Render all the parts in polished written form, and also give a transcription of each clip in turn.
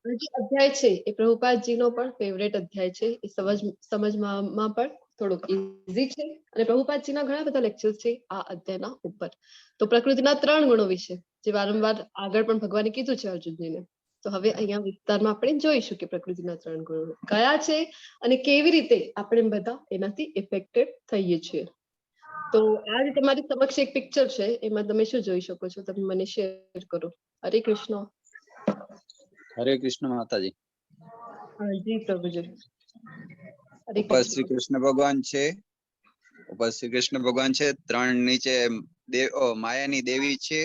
જે અધ્યાય છે એ પ્રભુપાદજીનો પણ ફેવરેટ અધ્યાય છે. એ સમજવામાં પણ થોડુંક ઈઝી છે અને પ્રભુપાદજીના ઘણા બધા લેક્ચર્સ છે આ અધ્યાયના ઉપર. તો પ્રકૃતિના ત્રણ ગુણો વિશે જે વારંવાર આગળ પણ ભગવાને કીધું છે અર્જુનજીને, તો હવે અહીંયા વિસ્તારમાં આપણે જોઈશું કે પ્રકૃતિના ત્રણ ગુણો કયા છે અને કેવી રીતે આપણે બધા એનાથી ઇફેક્ટેડ થઈએ છીએ. તો આ જે તમારી સમક્ષ એક પિક્ચર છે, એમાં તમે શું જોઈ શકો છો? તમે મને શેર કરો. હરે કૃષ્ણ. હરે કૃષ્ણ માતાજી. હા જી પ્રભુજી, હરે ઉપર શ્રી કૃષ્ણ. કૃષ્ણ ભગવાન છે, ઉપર શ્રી કૃષ્ણ ભગવાન છે, ત્રણ નીચે માયાની દેવી છે.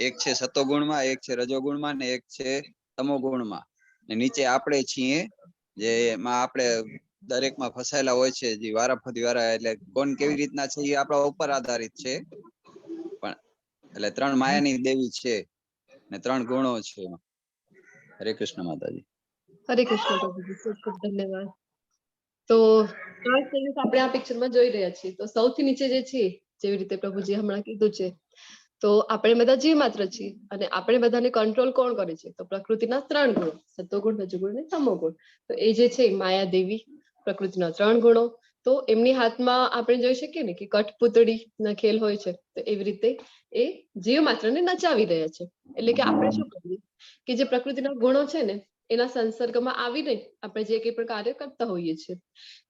એક છે સતોગુણમાં, એક છે રજોગુણમાં ને એક છે તમોગુણમાં. ને નીચે આપણે છીએ, જેમાં આપણે દરેકમાં ફસાયેલા હોય છે, જે વારાફરતી વારા, એટલે કોણ કેવી રીતના છે એ આપણા ઉપર આધારિત છે. પણ એટલે ત્રણ માયાની દેવી છે ને ત્રણ ગુણો છે. હરે કૃષ્ણ માતાજી. હરે કૃષ્ણ પ્રભુજી, ખૂબ ખૂબ ધન્યવાદ. તો ત્રણ સ્ટેજીસ આપણે આ પિક્ચરમાં જોઈ રહ્યા છીએ. તો સૌથી નીચે જે છે, જેવી રીતે પ્રભુજી હમણાં કીધું છે, તો આપણે બધા જીવ માત્ર છીએ અને આપણે બધાને કંટ્રોલ કોણ કરે છે? તો પ્રકૃતિના ત્રણ ગુણો, સત્વગુણ, રજોગુણ અને તમોગુણ. તો એ જે છે માયા દેવી, પ્રકૃતિના ત્રણ ગુણો, તો એમની હાથમાં આપણે જોઈ શકીએ ને કે કઠપૂતળી ના ખેલ હોય છે, તો એવી રીતે એ જીવ માત્રને નચાવી રહ્યા છે. એટલે કે આપણે શું કરીએ કે જે પ્રકૃતિના ગુણો છે ને એના સંસર્ગમાં આવીને આપણે જે કંઈ પણ કાર્ય કરતા હોઈએ છીએ.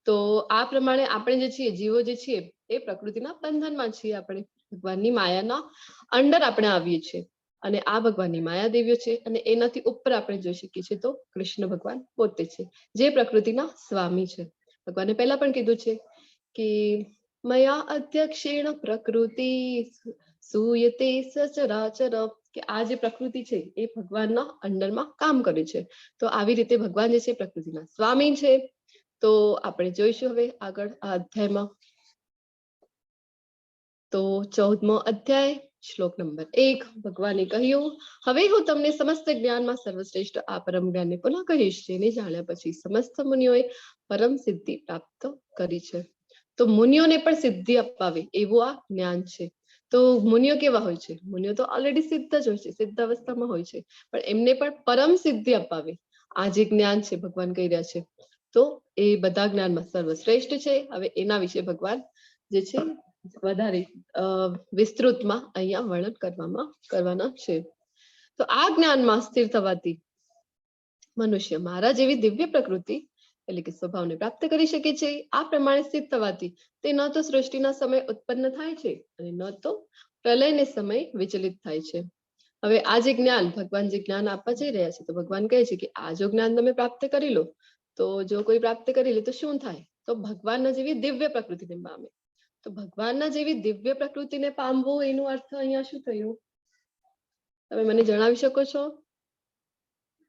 તો આ પ્રમાણે આપણે જે છીએ, જીવો જે છીએ, એ પ્રકૃતિના બંધનમાં છીએ. આપણે ભગવાનની માયાના અંડર આપણે આવીએ છીએ અને આ ભગવાનની માયા દેવીઓ છે અને એનાથી ઉપર આપણે જોઈ શકીએ છીએ તો કૃષ્ણ ભગવાન પોતે છે, જે પ્રકૃતિના સ્વામી છે. ભગવાને પહેલા પણ કીધું છે કે મયા અધ્યક્ષેણ પ્રકૃતિ સૂયતે સચરાચર, કે આ જે પ્રકૃતિ છે એ ભગવાનના અંડરમાં કામ કરે છે. તો આવી રીતે ભગવાન જે છે પ્રકૃતિના સ્વામી છે. તો આપણે જોઈશું હવે આગળ આ અધ્યાયમાં. તો 14મો અધ્યાય, શ્લોક નંબર 1, ભગવાને કહ્યું, હવે હું તમને સમસ્ત જ્ઞાનમાં સર્વશ્રેષ્ઠ આ પરમ જ્ઞાનને પુનઃ કહીશ, જેને જાણ્યા પછી સમસ્ત મુનિઓએ પરમ સિદ્ધિ પ્રાપ્ત કરી છે. તો મુનિઓને પણ સિદ્ધિ અપાવે એવું આ જ્ઞાન છે. તો મુનિઓ કેવા હોય છે? મુનિઓ તો ઓલરેડી સિદ્ધ જ હોય છે, સિદ્ધ અવસ્થામાં હોય છે, પણ એમને પણ પરમ સિદ્ધિ અપાવે આ જે જ્ઞાન છે ભગવાન કહી રહ્યા છે, તો એ બધા જ્ઞાનમાં સર્વશ્રેષ્ઠ છે. હવે એના વિશે ભગવાન જે છે વધારે વિસ્તૃતમાં અહીંયા વર્ણન કરવાના છે. તો આ જ્ઞાનમાં સ્થિર થવાથી મનુષ્ય મારા જેવી દિવ્ય પ્રકૃતિ એટલે કે સ્વભાવને પ્રાપ્ત કરી શકે છે. આ પ્રમાણે સ્થિત થવાથી તે ન તો સૃષ્ટિના સમય ઉત્પન્ન થાય છે અને ન તો પ્રલયને સમય વિચલિત થાય છે. હવે આ જે જ્ઞાન ભગવાન જે જ્ઞાન આપવા જઈ રહ્યા છે, તો ભગવાન કહે છે કે આ જો જ્ઞાન તમે પ્રાપ્ત કરી લો, તો જો કોઈ પ્રાપ્ત કરી લે તો શું થાય? તો ભગવાનના જેવી દિવ્ય પ્રકૃતિને પામે. તો ભગવાનના જેવી દિવ્ય પ્રકૃતિને પામવું એનું અર્થ અહીંયા શું થયું? તમે મને જણાવી શકો છો?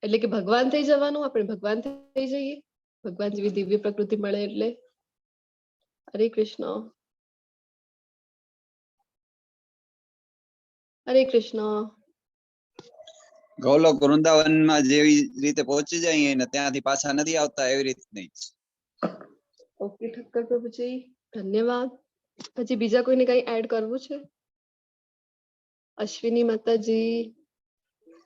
એટલે કે ભગવાન થઈ જવાનું, આપણે ભગવાન થઈ જઈએ, ભગવાન જેવી દિવ્ય પ્રકૃતિ મળે એટલે. હરે કૃષ્ણ. હરે કૃષ્ણ. ગોલોક વૃંદાવનમાં જેવી રીતે પહોંચી જાય ને ત્યાંથી પાછા નથી આવતા એવી રીતની. ઓકે ઠક્કર પ્રભુજી, ધન્યવાદ. પછી બીજા કોઈને કઈ એડ કરવું છે? અશ્વિની માતાજી,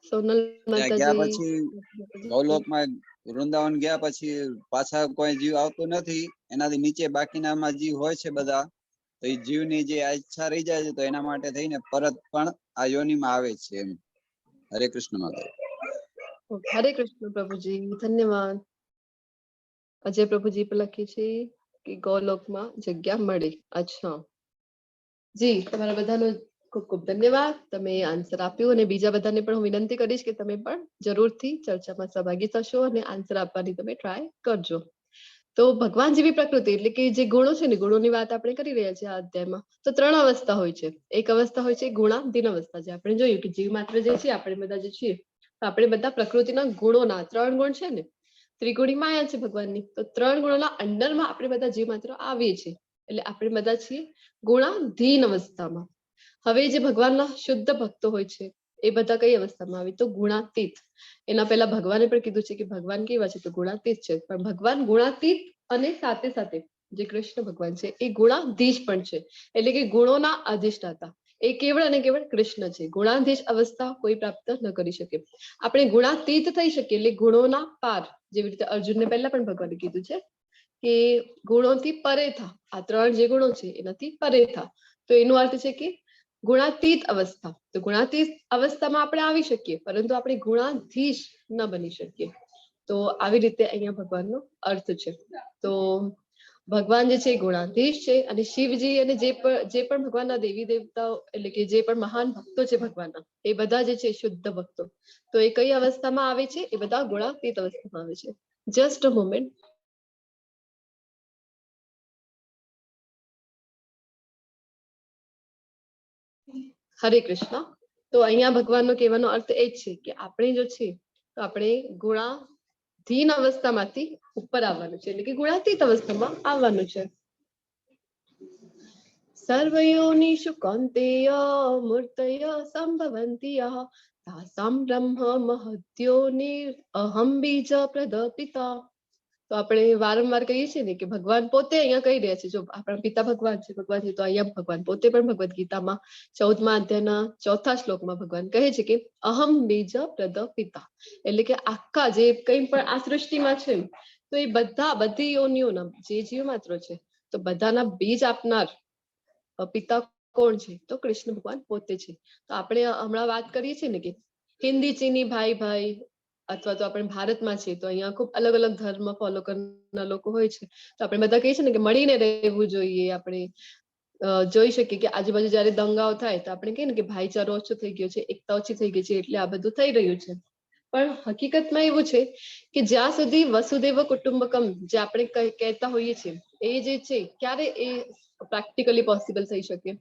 સોનલ ત્યાં ગયા માતાજી. પછી ગોલોકમાં વૃંદાવન ગયા પછી પાછા કોઈ જીવ આવતો નથી. એનાથી નીચે બાકીનામાં જીવ હોય છે બધા, તો એ જીવની જે ઈચ્છા રહી જાય છે તો એના માટે થઈને પરત પણ આ યોનીમાં આવે છે એમ. હરે કૃષ્ણ માતા. હરે કૃષ્ણ પ્રભુજી, ધન્યવાદ. અજય પ્રભુજી પર લખી છે કે ગોલોકમાં જગ્યા મળે. અચ્છા જી, તમારા બધાનો ખૂબ ખૂબ ધન્યવાદ, તમે આન્સર આપ્યું. અને બીજા બધાને પણ હું વિનંતી કરીશ કે તમે પણ જરૂરથી ચર્ચામાં સહભાગી થશો અને આન્સર આપવાની તમે ટ્રાય કરજો. તો ભગવાન જેવી પ્રકૃતિ એટલે કે જે ગુણો છે ને, ગુણોની વાત આપણે કરી રહ્યા છીએ આ અધ્યાયમાં, તો ત્રણ અવસ્થા હોય છે. એક અવસ્થા હોય છે ગુણાધીન અવસ્થા, જે આપણે જોયું કે જીવ માત્ર જે છે, આપણે બધા જે છીએ, તો આપણે બધા પ્રકૃતિના ગુણોના ત્રણ ગુણ છે ને, ત્રિગુણી માયા છે ભગવાનની, તો ત્રણ ગુણોના અંડરમાં આપણે બધા જીવ માત્ર આવીએ છીએ, એટલે આપણે બધા છીએ ગુણાધીન અવસ્થામાં. હવે જે ભગવાનના શુદ્ધ ભક્તો હોય છે એ બધા કઈ અવસ્થામાં આવે? તો ગુણાતીત. એના પહેલા ભગવાને પણ કીધું છે કે ભગવાન કેવા છે? તો ગુણાતીત છે. પણ ભગવાન ગુણાતીત અને સાથે સાથે જે કૃષ્ણ ભગવાન છે એ ગુણાધીશ પણ છે, એટલે કે ગુણોના અધિષ્ઠાતા. એ કેવળ અને કેવળ કૃષ્ણ છે. ગુણાધીશ અવસ્થા કોઈ પ્રાપ્ત ન કરી શકે. આપણે ગુણાતીત થઈ શકીએ એટલે ગુણોના પાર, જેવી રીતે અર્જુનને પહેલા પણ ભગવાને કીધું છે કે ગુણોથી પરે થા, આ ત્રણ જે ગુણો છે એનાથી પરે થા. તો એનો અર્થ છે કે ગુણાતીત અવસ્થા. તો ગુણાતીત અવસ્થામાં આપણે આવી શકીએ, પરંતુ આપણે ગુણાધીશ ન બની શકીએ. તો આવી રીતે અહીંયા ભગવાનનો અર્થ છે. તો ભગવાન જે છે એ ગુણાધીશ છે અને શિવજી અને જે પણ ભગવાનના દેવી દેવતાઓ એટલે કે જે પણ મહાન ભક્તો છે ભગવાનના, એ બધા જે છે શુદ્ધ ભક્તો. તો એ કઈ અવસ્થામાં આવે છે? એ બધા ગુણાતીત અવસ્થામાં આવે છે. Just a moment. Hare Krishna. તો અહીંયા ભગવાનનો કહેવાનો અર્થ એ જ છે કે આપણે જો છે તો આપણે ગુણાધીન અવસ્થામાંથી ઉપર આવવાનું છે, એટલે કે ગુણાતીત અવસ્થામાં આવવાનું છે. સર્વયોનિષુ કૌંતેય મૂર્તય સંભવંતિ યઃ તાસાં બ્રહ્મ મહદ્યોનિર અહં બીજ પ્રદ પિતા. તો આપણે વારંવાર કહીએ છીએ ને કે ભગવાન પોતે અહીંયા કહી રહ્યા છે, જો આપણા પિતા ભગવાન છે, ભગવાન છે, તો અહીંયા ભગવાન પોતે પણ ભગવદ્ ગીતામાં 14મા અધ્યાયના 4થા શ્લોકમાં ભગવાન કહે છે કે અહમ બીજ પ્રદ પિતા, એટલે કે આખા જે કંઈ પણ આ સૃષ્ટિમાં છે તો એ બધા બધી યોનિઓના જે જીવ માત્ર છે તો બધાના બીજ આપનાર પિતા કોણ છે? તો કૃષ્ણ ભગવાન પોતે છે. તો આપણે હમણાં વાત કરીએ છીએ ને કે હિન્દી ચીની ભાઈ ભાઈ, અથવા તો આપણે ભારતમાં છીએ તો અહીંયા ખૂબ અલગ અલગ ધર્મ ફોલો કરનાર લોકો હોય છે, તો આપણે બધા કહીએ છીએ ને કે મળીને રહેવું જોઈએ. આપણે જોઈ શકીએ કે આજુબાજુ જયારે દંગાઓ થાય તો આપણે કહીએ ને કે ભાઈચારો ઓછો થઈ ગયો છે, એકતા ઓછી થઈ ગઈ છે, એટલે આ બધું થઈ રહ્યું છે. પણ હકીકતમાં એવું છે કે જ્યાં સુધી વસુદેવ કુટુંબકમ જે આપણે કહેતા હોઈએ છીએ એ જે છે ક્યારે એ પ્રેક્ટિકલી પોસિબલ થઈ શકે?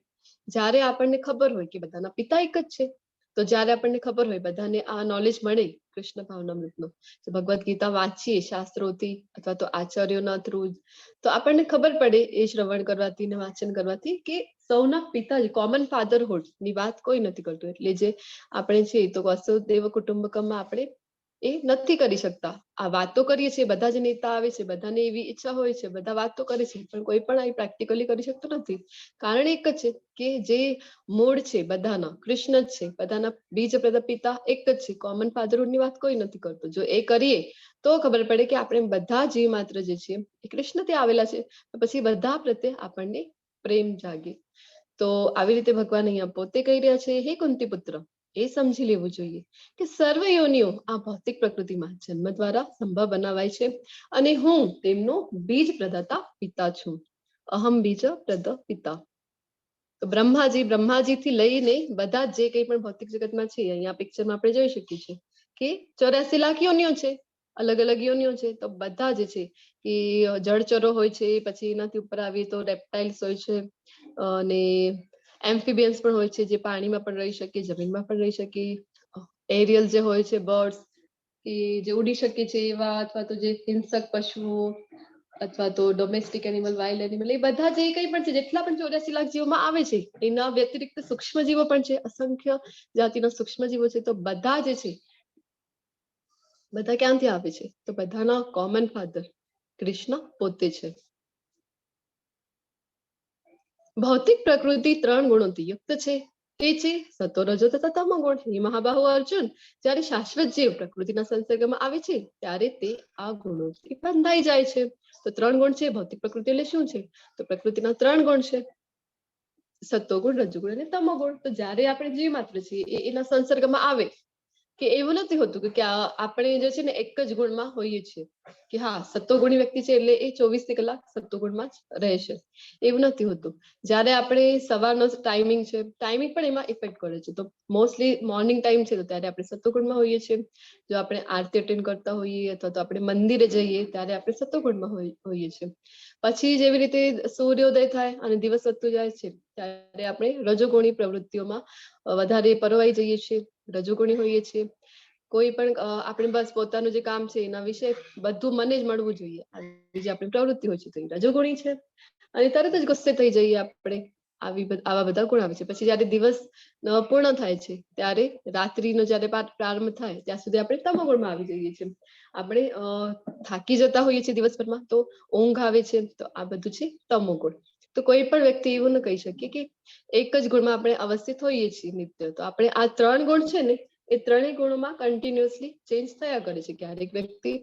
જ્યારે આપણને ખબર હોય કે બધાના પિતા એક જ છે. તો જ્યારે આપણને ખબર હોય, બધાને આ નોલેજ મળે કૃષ્ણ ભાવનામૃતનો, તો ભગવદ્ ગીતા વાંચીએ શાસ્ત્રોથી અથવા તો આચાર્યોના થ્રુ, તો આપણને ખબર પડે એ શ્રવણ કરવાથી ને વાંચન કરવાથી કે સૌના પિતા કોમન ફાધરહુડ ની વાત કોઈ નથી કરતું. એટલે જે આપણે છે તો વસુદેવ કુટુંબકમમાં આપણે એ નથી કરી શકતા. આ વાતો કરીએ છીએ, બધા જ નેતા આવે છે, બધાને એવી ઈચ્છા હોય છે, બધા વાતો કરે છે, પણ કોઈ પણ આ પ્રેક્ટિકલી કરી શકતું નથી. કારણ એક જ છે કે જે મૂળ છે બધાના કૃષ્ણ જ છે, બધાના બીજ પ્રદ પિતા એક જ છે, કોમન ફાધરહુડ ની વાત કોઈ નથી કરતું. જો એ કરીએ તો ખબર પડે કે આપણે બધા જીવ માત્ર જે છે એ કૃષ્ણથી આવેલા છે, તો પછી બધા પ્રત્યે આપણને પ્રેમ જાગે. તો આવી રીતે ભગવાન અહીંયા પોતે કહી રહ્યા છે, હે કુંતી પુત્ર, એ સમજી લેવું જોઈએ કે સર્વ યોનિઓ આ ભૌતિક પ્રકૃતિમાં જન્મ દ્વારા સંભવ બનાવાય છે અને હું તેમનો બીજ પ્રદાતા પિતા છું. અહમ બીજ પ્રદ પિતા. તો બ્રહ્માજી થી લઈને બધા જે કંઈ પણ ભૌતિક જગતમાં છે, અહીંયા પિક્ચરમાં આપણે જોઈ શકીએ છીએ કે 84 લાખ યોનિઓ છે, અલગ અલગ યોનિઓ છે. તો બધા જે છે કે જળચરો હોય છે, પછી એનાથી ઉપર આવીએ તો રેપ્ટાઇલ્સ હોય છે અને એમ્ફીબિયન્સ પણ હોય છે, જે પાણીમાં પણ રહી શકે, જમીનમાં પણ રહી શકે, એરિયલ જે હોય છે બર્ડ્સ કે જે ઉડી શકે છે એવા, અથવા તો જે હિંસક પશુઓ અથવા તો ડોમેસ્ટિક એનિમલ, વાઇલ્ડ એનિમલ, એ બધા જે કંઈ પણ છે, જેટલા પણ 84 લાખ જીવોમાં આવે છે, એના વ્યતિરિક્ત સૂક્ષ્મ જીવો પણ છે, અસંખ્ય જાતિના સૂક્ષ્મ જીવો છે. તો બધા જે છે બધા ક્યાંથી આવે છે? તો બધાના કોમન ફાધર કૃષ્ણ પોતે છે. ભૌતિક પ્રકૃતિ ત્રણ ગુણોથી યુક્ત છે, તે છે સતો રજો તથા તમો ગુણ. હે મહાબાહુ અર્જુન, જ્યારે શાશ્વત જીવ પ્રકૃતિના સંસર્ગમાં આવે છે ત્યારે તે આ ગુણોથી બંધાઈ જાય છે. તો ત્રણ ગુણ છે ભૌતિક પ્રકૃતિ, એટલે શું છે? તો પ્રકૃતિના ત્રણ ગુણ છે, સત્વગુણ, રજોગુણ અને તમોગુણ. તો જ્યારે આપણે જીવ માત્ર છીએ એ એના સંસર્ગમાં આવે, કે એવું નથી હોતું કે આપણે જે છે ને એક જ ગુણમાં હોઈએ છીએ કે હા સત્વગુણી વ્યક્તિ છે એટલે એ 24 કલાક સત્વગુણમાં જ રહેશે, એવું નથી હોતું. જ્યારે આપણે સવારનો ટાઈમિંગ છે, ટાઈમિંગ પણ એમાં ઇફેક્ટ કરે છે. તો મોસ્ટલી મોર્નિંગ ટાઈમ છે તો ત્યારે આપણે સત્વગુણમાં હોઈએ છીએ. જો આપણે આરતી અટેન્ડ કરતા હોઈએ અથવા તો આપણે મંદિરે જઈએ ત્યારે આપણે સત્વગુણમાં હોઈએ છીએ. પછી જેવી રીતે સૂર્યોદય થાય અને દિવસ વધતું જાય છે ત્યારે આપણે રજોગુણી પ્રવૃત્તિઓમાં વધારે પરોવાઈ જઈએ છીએ, રજોગુણી હોઈએ છીએ. કોઈ પણ આપણે બસ પોતાનું જે કામ છે એના વિશે બધું મને જ મળવું જોઈએ, આવી જે આપણી પ્રવૃત્તિ હોય છે તો એ રજોગુણી છે. અને તરત જ ગુસ્સે થઈ જઈએ આપણે, આવા બધા ગુણ આવે છે. પછી જયારે દિવસ પૂર્ણ થાય છે ત્યારે રાત્રિનો જયારે પ્રારંભ થાય ત્યાં સુધી આપણે તમોગુણમાં આવી જઈએ છીએ. આપણે થાકી જતા હોઈએ છીએ દિવસભરમાં તો ઊંઘ આવે છે, તો આ બધું છે તમોગુણ. તો કોઈ પણ વ્યક્તિ એવું ન કહી શકે કે એક જ ગુણમાં આપણે અવસ્થિત હોઈએ છીએ નિત્ય. તો આપણે આ ત્રણ ગુણ છે ને, એ ત્રણેય ગુણોમાં કન્ટિન્યુઅસલી ચેન્જ થયા કરે છે. ક્યારેક વ્યક્તિ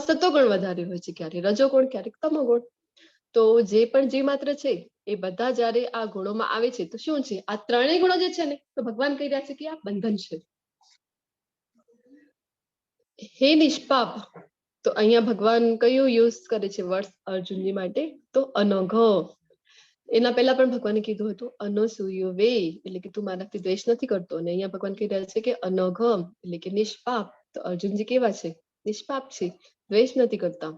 સત્વગુણ વધારે હોય છે, ક્યારેક રજોગુણ, ક્યારેક તમોગુણ. તો જે પણ જીવ માત્ર છે એ બધા જયારે આ ગુણોમાં આવે છે તો શું છે, આ ત્રણેય ગુણો જે છે ને, તો ભગવાન કહી રહ્યા છે કે આ બંધન છે. હે નિષ્પાપ, તો અહીંયા ભગવાન કયું યુઝ કરે છે વર્ડ્સ અર્જુનજી માટે? તો અનઘ. એના પહેલા પણ ભગવાને કીધું હતું અનસૂયવે, એટલે કે તું મારાથી દ્વેષ નથી કરતો. અને અહીંયા ભગવાન કહી રહ્યા છે કે અનઘ એટલે કે નિષ્પાપ. તો અર્જુનજી કેવા છે? નિષ્પાપ છે, દ્વેષ નથી કરતા.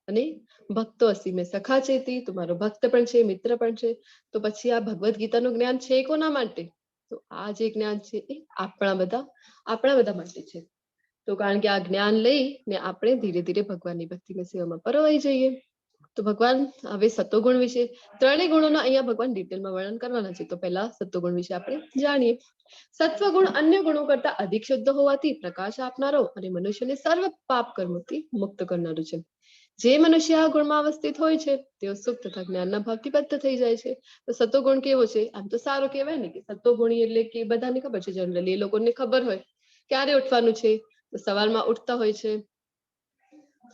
અને ભક્તો અસી મેં સખા ચેતી, તું મારો ભક્ત પણ છે, મિત્ર પણ છે. તો પછી આ ભગવદ્ ગીતાનું જ્ઞાન છે કોના માટે? તો આ જે જ્ઞાન છે એ આપણા બધા માટે છે. તો કારણ કે આ જ્ઞાન લઈ ને આપણે ધીરે ધીરે ભગવાનની ભક્તિની સેવામાં પરોવાઈ જઈએ. તો ભગવાન હવે સત્વગુણ વિશે, ત્રણેય ગુણોના અહીંયા ભગવાન ડિટેલમાં વર્ણન કરવાના છે. તો પહેલા સત્વગુણ વિશે આપણે જાણીએ. સત્વગુણ અન્ય ગુણો કરતા અધિક શુદ્ધ હોવાથી પ્રકાશ આપનારો અને મનુષ્યને સર્વ પાપ કર્મોથી મુક્ત કરનારું છે. જે મનુષ્ય આ ગુણમાં અવસ્થિત હોય છે તેઓ સુખ તથા જ્ઞાનના ભાવથી બદ્ધ થઈ જાય છે. તો સત્વગુણ કેવો છે? આમ તો સારો કહેવાય ને, કે સત્વગુણી એટલે કે બધાને ખબર છે, જનરલી એ લોકોને ખબર હોય ક્યારે ઉઠવાનું છે, તો સવારમાં ઉઠતા હોય છે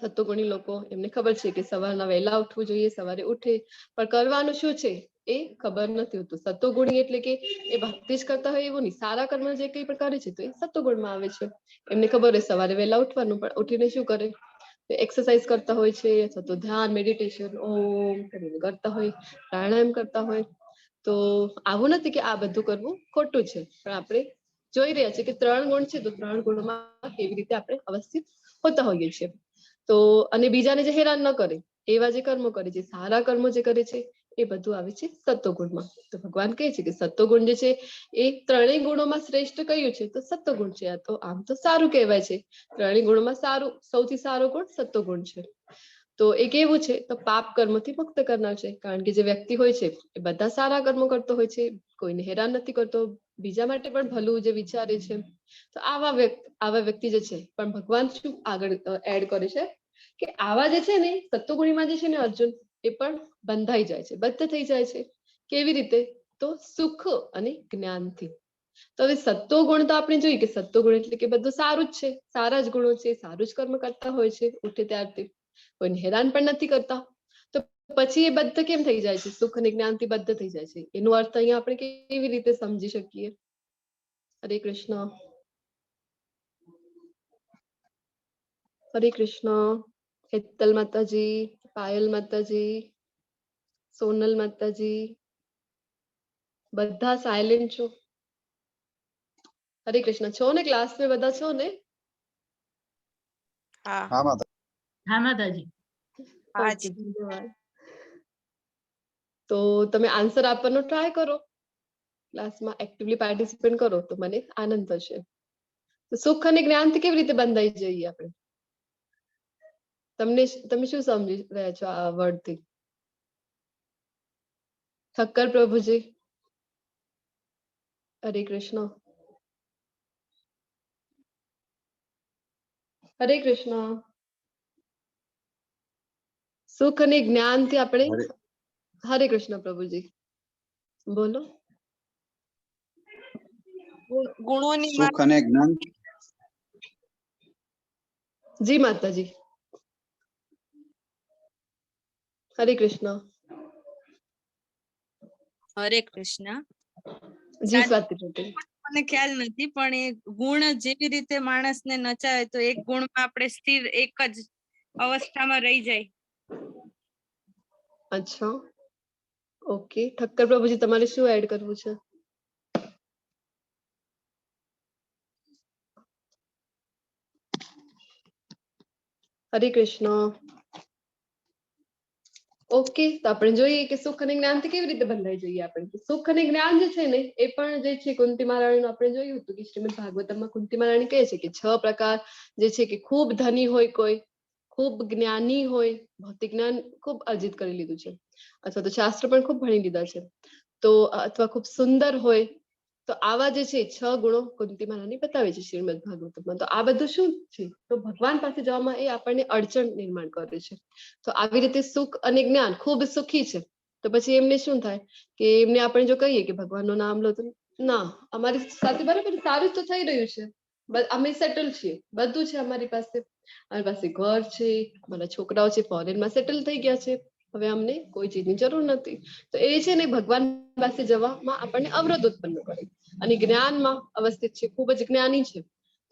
સત્વગુણી લોકો. એમને ખબર છે કે સવારના વહેલા ઉઠવું જોઈએ, સવારે ઉઠે, પણ કરવાનું શું છે એ ખબર નથી હોતું. સત્વગુણી એટલે કે એ ભક્તિ જ કરતા હોય એવું નહીં, સારા કર્મ જે કંઈ પણ કરે છે તો એ સત્વગુણમાં આવે છે. એમને ખબર હોય સવારે વહેલા ઉઠવાનું, પણ ઉઠીને શું કરે? એક્સરસાઇઝ કરતા હોય છે, અથવા તો ધ્યાન, મેડિટેશન, ઓમ કરીને કરતા હોય, પ્રાણાયામ કરતા હોય. તો આવું નથી કે આ બધું કરવું ખોટું છે, પણ આપણે જોઈ રહ્યા છીએ કે ત્રણ ગુણ છે, તો ત્રણ ગુણોમાં કેવી રીતે આપણે અવસ્થિત હોતા હોઈએ છીએ. તો અને બીજાને જે હેરાન ન કરે એવા જે કર્મો કરે છે, સારા કર્મો જે કરે છે, એ બધું આવે છે સત્વગુણમાં. તો ભગવાન કહે છે કે સત્વગુણ જે છે એ ત્રણેય ગુણોમાં શ્રેષ્ઠ કયું છે? તો સત્વગુણ છે. આ તો આમ તો સારું કહેવાય છે, ત્રણેય ગુણોમાં સારું, સૌથી સારો ગુણ સત્વગુણ છે. તો એ કેવું છે? તો પાપ કર્મોથી મુક્ત કરનાર છે. કારણ કે જે વ્યક્તિ હોય છે એ બધા સારા કર્મો કરતો હોય છે, કોઈને હેરાન નથી કરતો, બીજા માટે પણ ભલું જે વિચારે છે, તો આવા વ્યક્તિ જે છે, પણ ભગવાન શું આગળ એડ કરે છે કે આવા જે છે ને સત્વગુણીમાં જે છે ને અર્જુન, એ પણ બંધાઈ જાય છે, બદ્ધ થઈ જાય છે. કેવી રીતે? તો સુખ અને જ્ઞાનથી. તો હવે સત્વગુણ તો આપણે જોઈએ કે સત્વગુણ એટલે કે બધું સારું જ છે, સારા જ ગુણો છે, સારું જ કર્મ કરતા હોય છે ઉઠે ત્યારથી, કોઈને હેરાન પણ નથી કરતા, તો પછી એ બદ્ધ કેમ થઈ જાય છે? સુખ અને જ્ઞાનથી બદ્ધ થઈ જાય છે. એનો અર્થ અહીંયા આપણે કેવી રીતે સમજી શકીએ? હરે કૃષ્ણ, હરે કૃષ્ણ. હેતલ માતાજી, પાયલ માતાજી, સોનલ માતાજી, બધા સાયલેન્ટ છો. હરે કૃષ્ણ. છો ને ક્લાસ में બધા છો ને? હા. હા માતા. હા માતાજી. હા. ઓકે, ધન્યવાદ. તો તમે આન્સર આપવાનો ટ્રાય કરો, ક્લાસમાં એક્ટિવલી પાર્ટિસિપેટ કરો તો મને આનંદ થશે. તો સુખ અને જ્ઞાનથી કેવી રીતે બંધાઈ જઈએ આપણે? તમે શું સમજી રહ્યા છો આ વર્ડ થી? ઠક્કર પ્રભુજી, હરે કૃષ્ણ, હરે કૃષ્ણ. સુખ અને જ્ઞાનથી આપણે હરે કૃષ્ણ પ્રભુજી, બોલો. ગુણોની સુખ અને જ્ઞાન. જી માતાજી, હરે કૃષ્ણ. હરે કૃષ્ણ. જી સ્વાતિ પટેલ. મને ખ્યાલ નથી, પણ એ ગુણ જેવી રીતે માણસને નચાવે, તો એક ગુણમાં આપણે સ્થિર એક જ અવસ્થામાં રહી જાય. અચ્છા, ઓકે. ઠક્કર પ્રભુજી, તમારે શું એડ કરવું છે? હરે કૃષ્ણ. ઓકે, તો આપણે જોઈએ કે સુખ અને જ્ઞાનથી કેવી રીતે બંધાઈ જઈએ આપણે. સુખ અને જ્ઞાન જે છે ને એ પણ જે છે કુંતી મહારાણીનું આપણે જોયું હતું કે શ્રીમદ ભાગવતમમાં કુંતી મહારાણી કહે છે કે 6 પ્રકાર જે છે કે ખૂબ ધની હોય, કોઈ ખૂબ જ્ઞાની હોય, ભૌતિક જ્ઞાન ખૂબ અર્જિત કરી લીધું છે અથવા તો શાસ્ત્ર પણ ખૂબ ભણી લીધા છે, તો અથવા ખૂબ સુંદર હોય, તો આવા જે છે 6 ગુણો કુંતી મહારાણી બતાવે છે શ્રીમદ ભાગવતમાં. તો આ બધું શું છે? તો ભગવાન પાસે જવામાં એ આપણને અડચણ નિર્માણ કરે છે. તો આવી રીતે સુખ અને જ્ઞાન, ખૂબ સુખી છે તો પછી એમને શું થાય કે એમને આપણે જો કહીએ કે ભગવાનનું નામ લો તો ના, અમારી સાથે બરાબર સારું તો થઈ રહ્યું છે, અમે સેટલ છીએ, બધું છે અમારી પાસે, અમારી પાસે ઘર છે, અમારા છોકરાઓ છે ફોરેનમાં સેટલ થઈ ગયા છે, હવે અમને કોઈ ચીજની જરૂર નથી. તો એ છે ને ભગવાન પાસે જવામાં આપણને અવરોધ ઉત્પન્ન કરે. અને જ્ઞાનમાં અવસ્થિત છે, ખૂબ જ જ્ઞાની છે,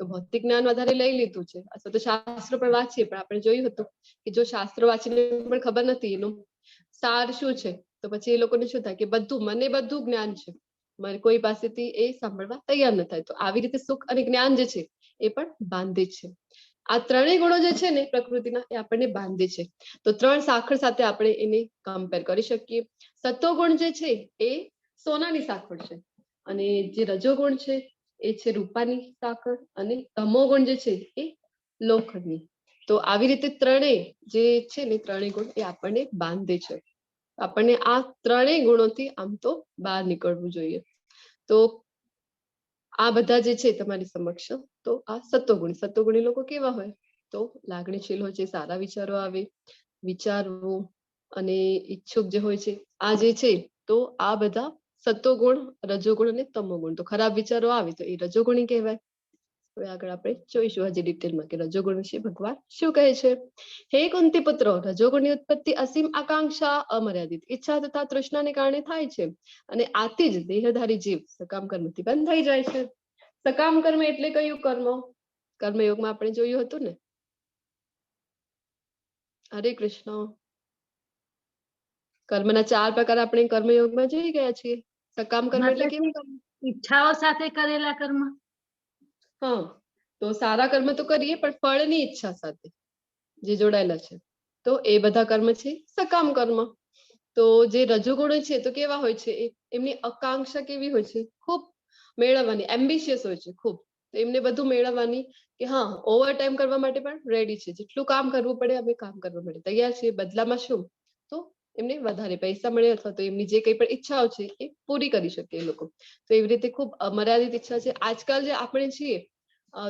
તો ભૌતિક જ્ઞાન વધારે લઈ લીધું છે, અથવા તો શાસ્ત્રો પણ વાંચીએ, પણ આપણે જોયું હતું કે જો શાસ્ત્રો વાંચીને પણ ખબર નથી એનું સાર શું છે, તો પછી એ લોકોને શું થાય કે બધું મને બધું જ્ઞાન છે, મારે કોઈ પાસેથી એ સાંભળવા તૈયાર ન થાય. તો આવી રીતે સુખ અને જ્ઞાન જે છે એ પણ બાંધે છે. આ ત્રણેય ગુણો જે છે ને પ્રકૃતિના એ આપણને બાંધે છે. તો ત્રણ સાંકળ સાથે આપણે એને કમ્પેર કરી શકીએ. સત્વગુણ જે છે એ સોનાની સાંકળ છે, અને જે રજોગુણ છે એ છે રૂપાની સાંકળ, અને તમોગુણ જે છે એ લોખંડની. તો આવી રીતે ત્રણેય જે છે ને ત્રણેય ગુણ એ આપણને બાંધે છે. આપણને આ ત્રણેય ગુણોથી આમ તો બહાર નીકળવું જોઈએ. તો આ બધા જે છે તમારી સમક્ષ, તો આ સત્વગુણ, સત્વગુણી લોકો કેવા હોય? તો લાગણીશીલ હોય છે, સારા વિચારો આવે, વિચારવું અને ઈચ્છુક જે હોય છે, આ જે છે તો આ બધા સત્વગુણ, રજોગુણ અને તમોગુણ. તો ખરાબ વિચારો આવે તો એ રજોગુણી કહેવાય. હવે આગળ આપણે જોઈશું હજી ડિટેલમાં કે રજોગુણ વિશે ભગવાન શું કહે છે. હે કુંતી પુત્રો, રજોગુણની ઉત્પત્તિ અસીમ આકાંક્ષા, અમર્યાદિત ઈચ્છા તથા તૃષ્ણાને કારણે થાય છે, અને આથી જ દેહધારી જીવ સકામ કર્મથી બંધાઈ જાય છે. સકામ કર્મ એટલે કયું કર્મ? કર્મયોગમાં આપણે જોયું હતું ને. હરે કૃષ્ણ. કર્મના ચાર પ્રકાર આપણે કર્મયોગમાં જોઈ ગયા છીએ. સકામ કર્મ એટલે કેવું કર્મ? ઈચ્છાઓ સાથે કરેલા કર્મ. હા, તો સારા કર્મ તો કરીએ પણ ફળની ઈચ્છા સાથે જે જોડાયેલા છે, તો એ બધા કર્મ છે સકામ કર્મ. તો જે રજોગુણ છે તો કેવા હોય છે? એમની આકાંક્ષા કેવી હોય છે? ખૂબ મેળવવાની, એમ્બિશિયસ હોય છે ખૂબ. તો એમને બધું મેળવવાની કે હા, ઓવર ટાઈમ કરવા માટે પણ રેડી છે, જેટલું કામ કરવું પડે અમે કામ કરવા માટે તૈયાર છીએ, બદલામાં શું? તો એમને વધારે પૈસા મળે અથવા તો એમની જે કંઈ પણ ઈચ્છાઓ છે એ પૂરી કરી શકે એ લોકો. તો એવી રીતે ખૂબ મર્યાદિત ઈચ્છા છે. આજકાલ જે આપણે છીએ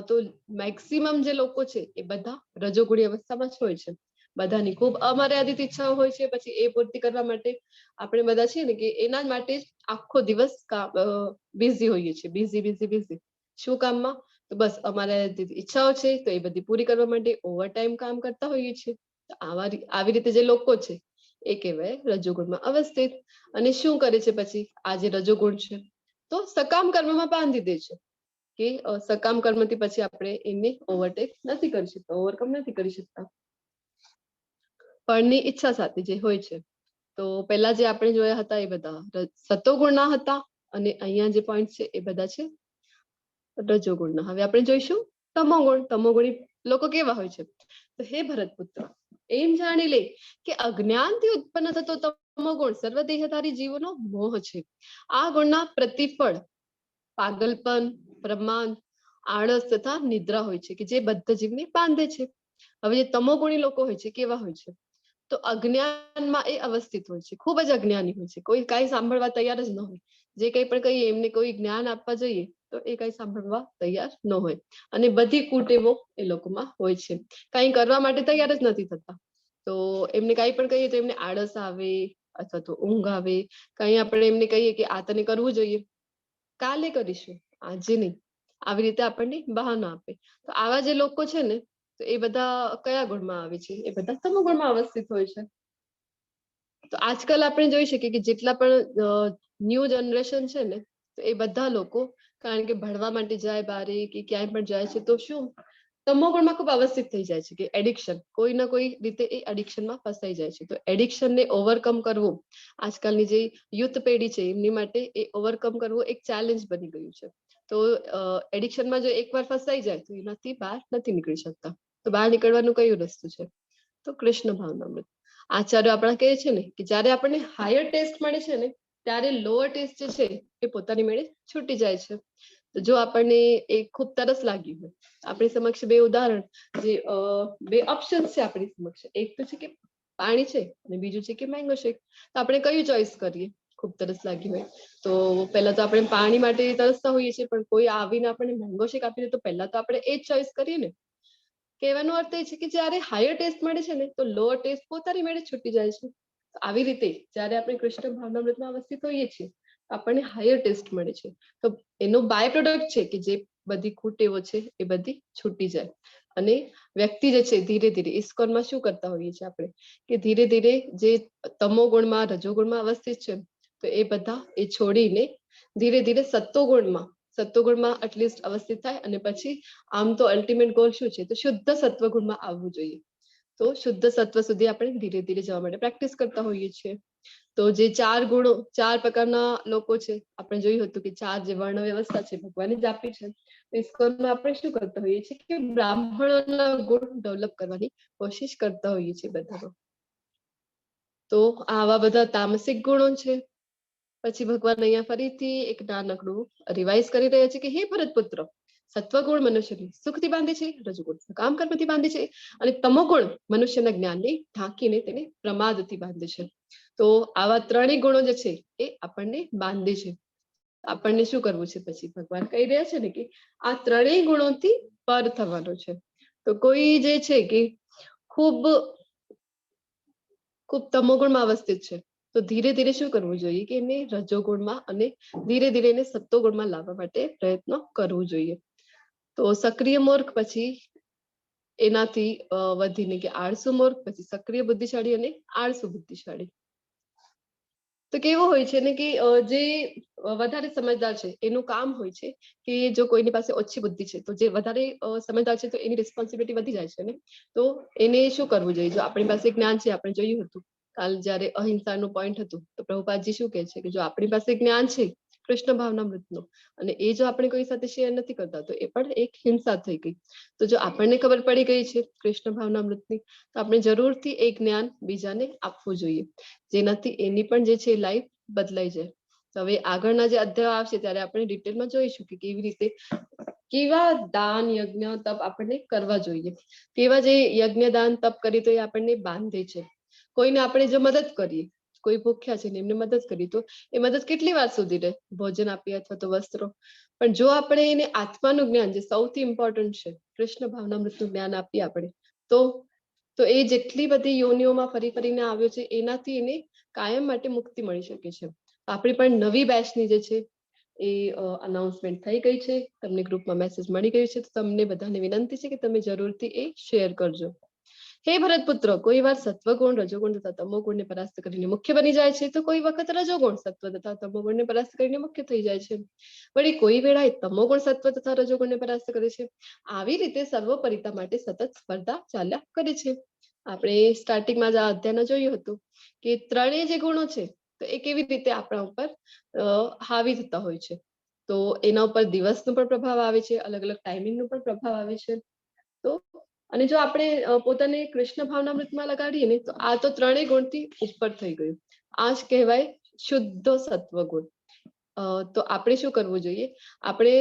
તો મેક્સિમમ જે લોકો છે એ બધા રજોગુણી અવસ્થામાં જ હોય છે. બધાની ખૂબ અમર્યાદિત ઈચ્છાઓ હોય છે, પછી એ પૂર્તિ કરવા માટે આપણે બધા છીએ ને કે એના માટે જ આખો દિવસ બિઝી હોઈએ છીએ, બિઝી બિઝી બિઝી. શું કામમાં? તો બસ અમારા ઈચ્છાઓ છે તો એ બધી પૂરી કરવા માટે ઓવર ટાઈમ કામ કરતા હોઈએ છીએ. તો આવી રીતે જે લોકો છે એ કહેવાય રજોગુણમાં અવસ્થિત. અને શું કરે છે પછી આ જે રજોગુણ છે તો સકામ કર્મમાં બાંધી દે છે કે સકામ કર્મથી પછી આપણે એમને ઓવરટેક નથી કરી શકતા, ઓવરકમ નથી કરી શકતા, ફળની ઈચ્છા સાથે જે હોય છે. તો પહેલા જે આપણે જોયા હતા એ બધા સત્વગુણના હતા, અને અહીંયા જે પોઈન્ટ છે એ બધા છે રજોગુણના. હવે આપણે જોઈશું તમોગુણ. તમોગુણી લોકો કેવા હોય છે? તો હે ભરત પુત્ર, એમ જાણી લે કે અજ્ઞાનથી ઉત્પન્ન થતો તમોગુણ સર્વ દેહધારી જીવોનો મોહ છે. આ ગુણના પ્રતિફળ પાગલપન, પ્રમાદ, આળસ તથા નિદ્રા હોય છે કે જે બદ્ધ જીવને બાંધે છે. હવે જે તમોગુણી લોકો હોય છે કેવા હોય છે? તો અજ્ઞાનમાં એ અવસ્થિત હોય છે, ખૂબ જ અજ્ઞાની હોય છે, કોઈ કાંઈ સાંભળવા તૈયાર જ ન હોય. જે કંઈ પણ કહીએ એમને કોઈ જ્ઞાન આપવા જઈએ તો એ કાંઈ સાંભળવા તૈયાર ન હોય, અને બધી કુટેવો એ લોકોમાં હોય છે, કાંઈ કરવા માટે તૈયાર જ નથી થતા. તો એમને કાંઈ પણ કહીએ તો એમને આળસ આવે અથવા તો ઊંઘ આવે. કાંઈ આપણે એમને કહીએ કે આ તને કરવું જોઈએ, કાલે કરીશું, આજે નહીં, આવી રીતે આપણને બહાના આપે. તો આવા જે લોકો છે ને તો એ બધા કયા ગુણમાં આવે છે? એ બધા તમોગુણમાં અવસ્થિત હોય છે. તો આજકાલ આપણે જોઈ શકીએ કે જેટલા પણ ન્યૂ જનરેશન છે ને તો એ બધા લોકો કારણ કે ભણવા માટે જાય બારે કે ક્યાંય પણ જાય છે તો શું તમોગુણમાં ખૂબ અવસ્થિત થઈ જાય છે કે એડિક્શન, કોઈ ના કોઈ રીતે એ એડિક્શનમાં ફસાઈ જાય છે. તો એડિક્શનને ઓવરકમ કરવું આજકાલની જે યુથ પેઢી છે એમની માટે એ ઓવરકમ કરવું એક ચેલેન્જ બની ગયું છે. તો એડિક્શનમાં જો એકવાર ફસાઈ જાય તો એનાથી બહાર નથી નીકળી શકતા. તો બહાર નીકળવાનું કયું રસ્તું છે? તો કૃષ્ણ ભાવનામૃત. આચાર્યો આપણા કહે છે ને કે જ્યારે આપણને હાયર ટેસ્ટ મળે છે ને ત્યારે લોઅર ટેસ્ટ જે છે એ પોતાની મેળે છૂટી જાય છે. તો જો આપણને એ ખૂબ તરસ લાગી હોય, આપણી સમક્ષ બે ઉદાહરણ જે બે ઓપ્શન્સ છે આપણી સમક્ષ, એક તો છે કે પાણી છે અને બીજું છે કે મેંગો શેક, તો આપણે કયું ચોઈસ કરીએ? ખૂબ તરસ લાગી હોય તો પહેલા તો આપણે પાણી માટે તરસતા હોઈએ છીએ, પણ કોઈ આવીને આપણને મેંગો શેક આપી દે તો પહેલા તો આપણે એ જ ચોઈસ કરીએ ને. કહેવાનો અર્થ એ છે કે જ્યારે હાયર ટેસ્ટ મળે છે ને તો લોઅર ટેસ્ટ પોતાની મેળે છૂટી જાય છે. તો આવી રીતે જ્યારે આપણે કૃષ્ણ ભાવનામૃતમાં અવસ્થિત હોઈએ છીએ, આપણને હાયર ટેસ્ટ મળે છે. તો એનો બાય પ્રોડક્ટ છે કે જે બધી કુટેવો છે એ બધી છૂટી જાય અને વ્યક્તિ જે છે ધીરે ધીરે, ઇસ્કોનમાં શું કરતા હોઈએ છીએ આપણે કે ધીરે ધીરે જે તમો ગુણમાં, રજોગુણમાં અવસ્થિત છે, તો એ બધા એ છોડીને ધીરે ધીરે સત્વગુણમાં એટલીસ્ટ અવસ્થિત થાય. અને પછી આમ તો અલ્ટિમેટ ગોલ શું છે? તો શુદ્ધ સત્વગુણમાં આવવું જોઈએ. તો શુદ્ધ સત્વ સુધી આપણે ધીરે ધીરે જવા માટે પ્રેક્ટિસ કરતા હોઈએ છીએ. તો જે ચાર ગુણો, ચાર પ્રકારના લોકો છે, આપણે જોયું હતું કે ચાર જે વર્ણ વ્યવસ્થા છે ભગવાને જ આપી છે. તો ઇસ્કોનમાં આપણે શું કરતા હોઈએ છીએ કે બ્રાહ્મણોના ગુણ ડેવલપ કરવાની કોશિશ કરતા હોઈએ છીએ બધામાં. તો આવા બધા તામસિક ગુણો છે. પછી ભગવાન અહીંયા ફરીથી એક નાનકડું રિવાઇઝ કરી રહ્યા છે કે હે ભરત પુત્ર, સત્વગુણ મનુષ્યને સુખથી બાંધે છે, રજોગુણ સકામ કર્મથી બાંધે છે અને તમોગુણ મનુષ્યના જ્ઞાનને ઢાંકીને તેને પ્રમાદથી બાંધે છે. તો આવા ત્રણેય ગુણો જે છે એ આપણને બાંધે છે. આપણને શું કરવું છે? પછી ભગવાન કહી રહ્યા છે ને કે આ ત્રણેય ગુણોથી પર થવાનું છે. તો કોઈ જે છે કે ખૂબ ખૂબ તમોગુણમાં અવસ્થિત છે, તો ધીરે ધીરે શું કરવું જોઈએ કે એને રજોગુણમાં અને ધીરે ધીરે એને સત્વગુણમાં લાવવા માટે પ્રયત્ન કરવું જોઈએ. તો સક્રિય મૂર્ખ, પછી એનાથી વધીને કે આળસુ મૂર્ખ, પછી સક્રિય બુદ્ધિશાળી અને આળસુ બુદ્ધિશાળી. તો કેવું હોય છે ને કે જે વધારે સમજદાર છે એનું કામ હોય છે કે જો કોઈની પાસે ઓછી બુદ્ધિ છે, તો જે વધારે સમજદાર છે તો એની રિસ્પોન્સિબિલિટી વધી જાય છે ને. તો એને શું કરવું જોઈએ? જો આપણી પાસે જ્ઞાન છે, આપણે જોયું હતું કાલ જ્યારે અહિંસાનું પોઈન્ટ હતું, તો પ્રભુપાદજી શું કહે છે કે જો આપણી પાસે જ્ઞાન છે કૃષ્ણ ભાવનામૃતનું અને એ જો આપણે કોઈ સાથે શેર નથી કરતા, તો એ પણ એક હિંસા થઈ ગઈ. તો જો આપણને ખબર પડી ગઈ છે કૃષ્ણ ભાવનામૃતની, તો આપણે જરૂરથી એ જ્ઞાન બીજાને આપવું જોઈએ, જેનાથી એની પણ જે છે લાઈફ બદલાઈ જાય. તો હવે આગળના જે અધ્યાય આવશે ત્યારે આપણે ડિટેલમાં જોઈશું કે કેવી રીતે કેવા દાન, યજ્ઞ, તપ આપણને કરવા જોઈએ, કેવા જે યજ્ઞ, દાન, તપ કરીએ તો એ આપણને બાંધે છે. કોઈને આપણે જો મદદ કરીએ, કોઈ ભૂખ્યા છે ને એમને મદદ કરીએ, તો એ મદદ કેટલી વાર સુધી રહે? ભોજન આપીએ અથવા તો વસ્ત્રો. પણ જો આપણે એને આત્માનું જ્ઞાન, જે સૌથી ઇમ્પોર્ટન્ટ છે, કૃષ્ણ ભાવનામૃતનું જ્ઞાન આપીએ આપણે, તો એ જેટલી બધી યોનિઓમાં ફરી ફરીને આવ્યો છે એનાથી એને કાયમ માટે મુક્તિ મળી શકે છે. આપણી પણ નવી બેચની જે છે એ અનાઉન્સમેન્ટ થઈ ગઈ છે, તમને ગ્રુપમાં મેસેજ મળી ગયું છે, તો તમને બધાને વિનંતી છે કે તમે જરૂરથી એ શેર કરજો. હે ભરત પુત્ર, કોઈ વાર સત્વગુણ રજોગુણ તથા તમોગુણને પરાસ્ત કરીને મુખ્ય બની જાય છે, તો કોઈ વખત રજોગુણ સત્વ તથા તમોગુણને પરાસ્ત કરીને મુખ્ય થઈ જાય છે. વળી કોઈ વેળાએ તમોગુણ સત્વ તથા રજોગુણને પરાસ્ત કરે છે. આવી રીતે સર્વોપરિતા માટે સતત સ્પર્ધા ચાલ્યા કરે છે. આપણે સ્ટાર્ટિંગમાં જ આ અધ્યાયમાં જોયું હતું કે ત્રણેય જે ગુણો છે તો એ કેવી રીતે આપણા ઉપર હાવી થતા હોય છે. તો એના ઉપર દિવસનો પણ પ્રભાવ આવે છે, અલગ અલગ ટાઈમિંગનો પણ પ્રભાવ આવે છે. તો અને જો આપણે પોતાને કૃષ્ણ ભાવનામૃતમાં લગાડીએ ને, તો આ તો ત્રણેય ગુણથી ઉપર થઈ ગયું. આ જ કહેવાય શુદ્ધ સત્વગુણ. તો આપણે શું કરવું જોઈએ? આપણે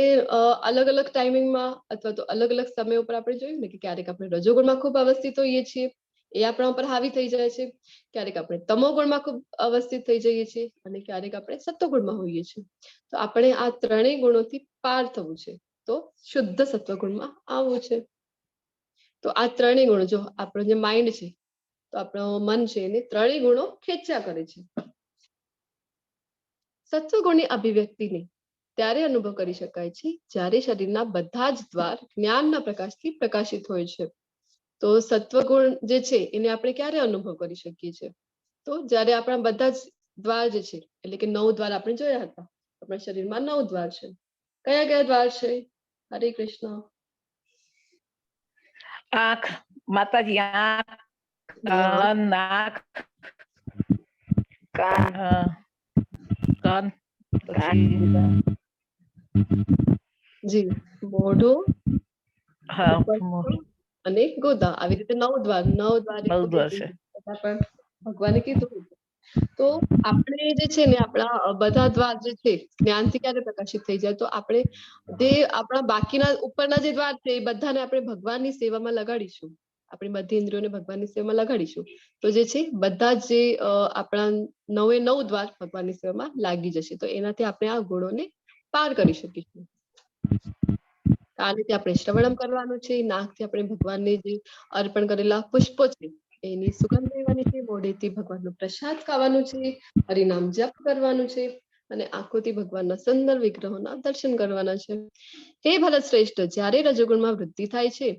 અલગ અલગ ટાઈમિંગમાં અથવા તો અલગ અલગ સમય ઉપર આપણે જોયું ને કે ક્યારેક આપણે રજોગુણમાં ખૂબ અવસ્થિત હોઈએ છીએ, એ આપણા ઉપર હાવી થઈ જાય છે. ક્યારેક આપણે તમોગુણમાં ખૂબ અવસ્થિત થઈ જઈએ છીએ અને ક્યારેક આપણે સત્વગુણમાં હોઈએ છીએ. તો આપણે આ ત્રણેય ગુણોથી પાર થવું છે, તો શુદ્ધ સત્વગુણમાં આવવું છે. તો આ ત્રણેય ગુણો, જો આપણો જે માઇન્ડ છે, તો આપણો મન છે, એને ત્રણેય ગુણો ખેંચ્યા કરે છે. સત્વગુણની અભિવ્યક્તિને ત્યારે અનુભવ કરી શકાય છે જ્યારે શરીરના બધા જ દ્વાર જ્ઞાનના પ્રકાશથી પ્રકાશિત હોય છે. તો સત્વગુણ જે છે એને આપણે ક્યારે અનુભવ કરી શકીએ છીએ? તો જ્યારે આપણા બધા જ દ્વાર જે છે, એટલે કે 9 દ્વાર આપણે જોયા હતા, આપણા શરીરમાં 9 દ્વાર છે. કયા કયા દ્વાર છે? હરે કૃષ્ણ. આંખ માતાજી, આંખ, કાન, નાક, કાન, કાન, પછી જી, મોઢું, હા, અને ગોદા. આવી રીતે 9 દ્વાર, 9 દ્વાર, 9 દ્વાર છે. પણ ભગવાને કીધું. તો આપણે જે છે ને આપણા બધા દ્વાર જે છે જ્ઞાનથી ક્યારે પ્રકાશિત થઈ જાય? તો આપણે જે આપણા બાકીના ઉપરના જે દ્વાર છે એ બધાને આપણે ભગવાનની સેવામાં લગાડીશું, આપણી બધી ઇન્દ્રિયોને ભગવાનની સેવામાં લગાડીશું, તો જે છે બધા જ જે આપણા 9 9 દ્વાર ભગવાનની સેવામાં લાગી જશે. તો એનાથી આપણે આ ગુણોને પાર કરી શકીશું. કાનથી આપણે શ્રવણમ કરવાનું છે, નાકથી આપણે ભગવાનને જે અર્પણ કરેલા પુષ્પો છે એની સુગંધ લેવાની છે, મોઢેથી ભગવાનનો પ્રસાદ ખાવાનું છે, હરિનામ જપ કરવાનું છે અને આંખોથી ભગવાનના સુંદર વિગ્રહોના દર્શન કરવાના છે. હે ભરત શ્રેષ્ઠ, જ્યારે રજોગુણમાં વૃદ્ધિ થાય છે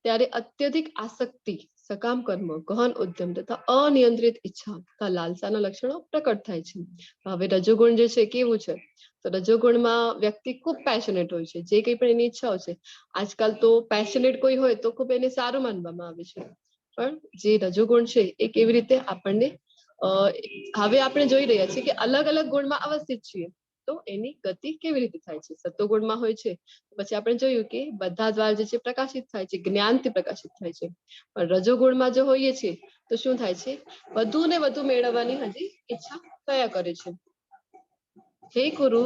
ત્યારે અત્યધિક આસક્તિ, સકામ કર્મ, ગહન ઉદ્યમ તથા અનિયંત્રિત ઈચ્છા તથા લાલસાના લક્ષણો પ્રકટ થાય છે. હવે રજોગુણ જે છે કેવું છે? તો રજોગુણમાં વ્યક્તિ ખૂબ પેશનેટ હોય છે, જે કંઈ પણ એની ઈચ્છાઓ છે. આજકાલ તો પેશનેટ કોઈ હોય તો ખૂબ એને સારું માનવામાં આવે છે, પણ જે રજોગુણ છે એ કેવી રીતે આપણને, હવે આપણે જોઈ રહ્યા છીએ કે અલગ અલગ ગુણમાં અવસ્થિત છીએ તો એની ગતિ કેવી રીતે થાય છે. સત્વગુણમાં હોય છે પછી આપણે જોયું કે બધા દ્વાર જે છે પ્રકાશિત થાય છે, જ્ઞાનથી પ્રકાશિત થાય છે. પણ રજોગુણમાં જો હોઈએ છીએ તો શું થાય છે? વધુ ને વધુ મેળવવાની હજી ઈચ્છા થયા કરે છે. હે કુરુ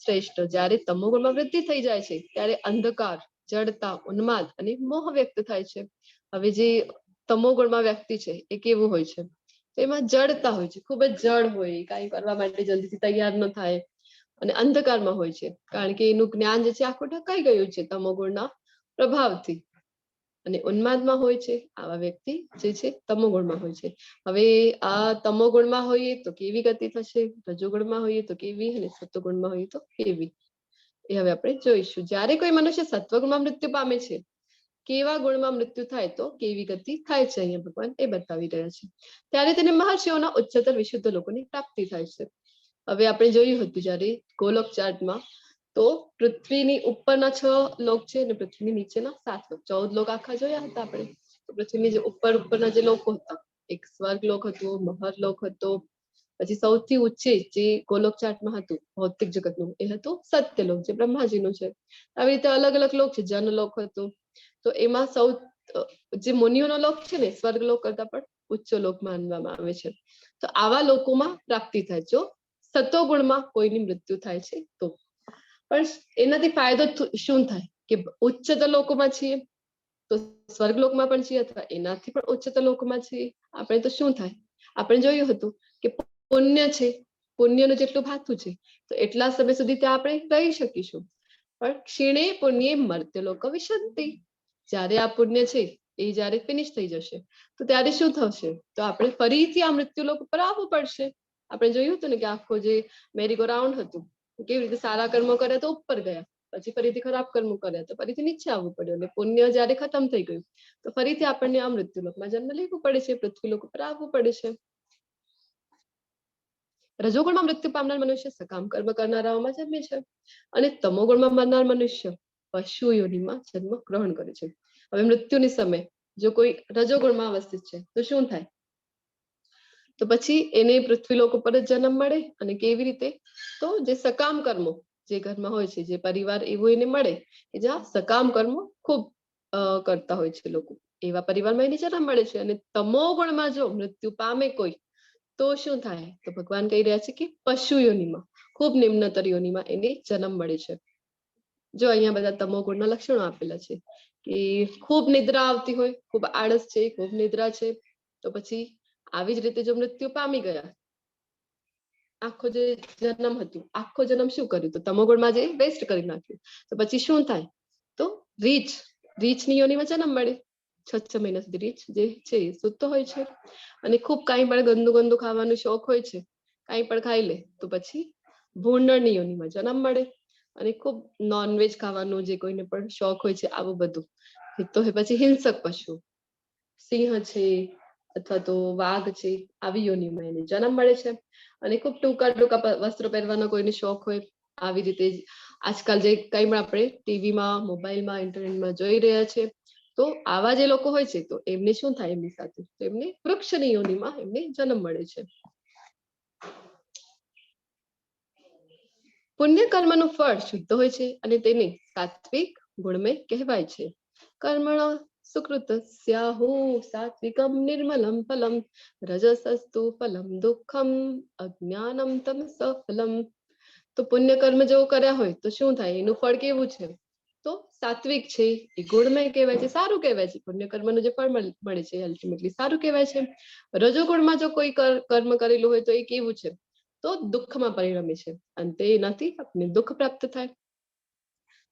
શ્રેષ્ઠ, જ્યારે તમોગુણમાં વૃદ્ધિ થઈ જાય છે ત્યારે અંધકાર, જડતા, ઉન્માદ અને મોહ વ્યક્ત થાય છે. હવે જે તમોગુણમાં વ્યક્તિ છે એ કેવું હોય છે? તો એમાં જડતા હોય છે, ખૂબ જ જડ હોય, કાંઈ કરવા માટે જલ્દીથી તૈયાર ન થાય અને અંધકારમાં હોય છે, કારણ કે એનું જ્ઞાન જે છે આખું ઢકાઈ ગયું છે તમોગુણના પ્રભાવથી, અને ઉન્માદમાં હોય છે. આવા વ્યક્તિ જે છે તમોગુણમાં હોય છે. હવે આ તમોગુણમાં હોઈએ તો કેવી ગતિ થશે, રજોગુણમાં હોઈએ તો કેવી, અને સત્વગુણમાં હોઈએ તો કેવી, એ હવે આપણે જોઈશું. જ્યારે કોઈ મનુષ્ય સત્વગુણમાં મૃત્યુ પામે છે, કેવા ગુણમાં મૃત્યુ થાય તો કેવી ગતિ થાય છે, અહીંયા ભગવાન એ બતાવી રહ્યા છે. ત્યારે તેને મહર્ષિઓના ઉચ્ચતર વિશુદ્ધ લોકોની પ્રાપ્તિ થાય છે. હવે આપણે જોયું હતું જ્યારે ગોલોક ચાર્ટમાં, તો પૃથ્વીની ઉપરના 6 લોક છે અને પૃથ્વીની નીચેના 7 લોક, 14 લોક આખા જોયા હતા આપણે. તો પૃથ્વીની જે ઉપરના જે લોકો હતા, એક સ્વર્ગ લોક હતો, મહર લોક હતો, પછી સૌથી ઊંચે જે ગોલોક ચાર્ટમાં હતું ભૌતિક જગતનું, એ હતું સત્યલોક, જે બ્રહ્માજીનું છે. આવી રીતે અલગ અલગ લોક છે, જનલોક હતું. તો એમાં સૌ જે મુનિઓનો લોક છે ને, સ્વર્ગ લોક કરતા પણ ઉચ્ચ લોક માનવામાં આવે છે. તો આવા લોકોમાં પ્રાપ્તિ થાય જો સત્વગુણમાં કોઈની મૃત્યુ થાય છે તો. પણ એનાથી ફાયદો શું થાય કે ઉચ્ચતર લોકોમાં છીએ તો સ્વર્ગ લોકમાં પણ છીએ અથવા એનાથી પણ ઉચ્ચતર લોકોમાં છીએ આપણે, તો શું થાય? આપણે જોયું હતું કે પુણ્ય છે, પુણ્યનું જેટલું ભાથું છે તો એટલા સમય સુધી ત્યાં આપણે રહી શકીશું, પણ ક્ષીણે પુણ્યે મર્ત્ય લોક વિશંતિ, જ્યારે આ પુણ્ય છે એ જ્યારે ફિનિશ થઈ જશે તો ત્યારે શું થશે? તો આપણે ફરીથી આ મૃત્યુ લોક ઉપર આવવું પડશે. આપણે જોયું હતું ને કે આખો જે મેરીગો રાઉન્ડ હતું, કેવી રીતે સારા કર્મો કર્યા તો ઉપર ગયા, પછી ફરીથી ખરાબ કર્મો કર્યા તો ફરીથી નીચે આવવું પડ્યું, અને પુણ્ય જયારે ખતમ થઈ ગયું તો ફરીથી આપણને આ મૃત્યુ લોકમાં જન્મ લેવું પડે છે, પૃથ્વી લોક ઉપર આવવું પડે છે. રજોગુણમાં મૃત્યુ પામનાર મનુષ્ય સકામ કર્મ કરનારાઓમાં જન્મે છે અને તમોગુણમાં મરનાર મનુષ્ય પશુ યોનિમાં જન્મ ગ્રહણ કરે છે. હવે મૃત્યુની સમય જો કોઈ રજોગુણમાં અવસ્થિત છે તો શું થાય? તો પછી એને પૃથ્વી લોક ઉપર જ જન્મ મળે. અને કેવી રીતે? તો જે સકામ કર્મો જે ઘરમાં હોય છે, જે પરિવાર એવો એને મળે કે જ્યાં સકામ કર્મો ખૂબ કરતા હોય છે લોકો, એવા પરિવારમાં એને જન્મ મળે છે. અને તમો ગુણમાં જો મૃત્યુ પામે કોઈ તો શું થાય? તો ભગવાન કહી રહ્યા છે કે પશુ યોનિમાં, ખૂબ નિમ્નતર યોનિમાં એને જન્મ મળે છે. જો અહીંયા બધા તમો ગુણના લક્ષણો આપેલા છે કે ખૂબ નિદ્રા આવતી હોય, ખૂબ આળસ છે, ખૂબ નિદ્રા છે, તો પછી આવી જ રીતે જો મૃત્યુ પામી ગયા, આખો જે જન્મ હતું, આખો જન્મ શું કર્યું? તો તમોગુણમાં જે વેસ્ટ કરી નાખ્યું, તો પછી શું થાય? તો રીછની યોનિમાં જન્મ મળે. 6-6 મહિના સુધી રીછ જે છે એ સૂતો હોય છે અને ખૂબ કાંઈ પણ ગંદુ ગંદુ ખાવાનો શોખ હોય છે, કાંઈ પણ ખાઈ લે તો પછી ભૂંડણની યોનિમાં જન્મ મળે. અને ખૂબ નોનવેજ ખાવાનું જે કોઈને પણ શોખ હોય છે આવું બધું, તો પછી હિંસક પશુ, સિંહ છે અથવા તો વાઘ છે, આવી યોનિમાં એને જન્મ મળે છે. અને ખૂબ ટૂંકા ટૂંકા વસ્ત્રો પહેરવાનો કોઈને શોખ હોય, આવી રીતે આજકાલ જે કંઈ પણ આપણે ટીવીમાં, મોબાઈલમાં, ઇન્ટરનેટમાં જોઈ રહ્યા છે, તો આવા જે લોકો હોય છે તો એમને શું થાય એમની સાથે? તો એમને વૃક્ષની યોનિમાં એમને જન્મ મળે છે. પુણ્ય કર્મનું ફળ શુદ્ધ હોય છે અને તેને સાત્વિક ગુણમય કહેવાય છે. કર્મણ સુકૃતસ્યાહુ સાત્વિકમ નિર્મલમ ફલમ રજસસ્તુ ફલમ દુઃખમ અજ્ઞાનમ તમસ ફલમ. તો પુણ્ય કર્મ જો કર્યા હોય તો શું થાય? એનું ફળ કેવું છે? તો સાત્વિક છે, એ ગુણમય કહેવાય છે, સારું કહેવાય છે. પુણ્ય કર્મનું જે ફળ મળે છે અલ્ટિમેટલી સારું કહેવાય છે. રજોગુણમાં જો કોઈ કર્મ કરેલું હોય તો એ કેવું છે? તો દુઃખમાં પરિણમે છે, અંતે એનાથી આપણને દુઃખ પ્રાપ્ત થાય.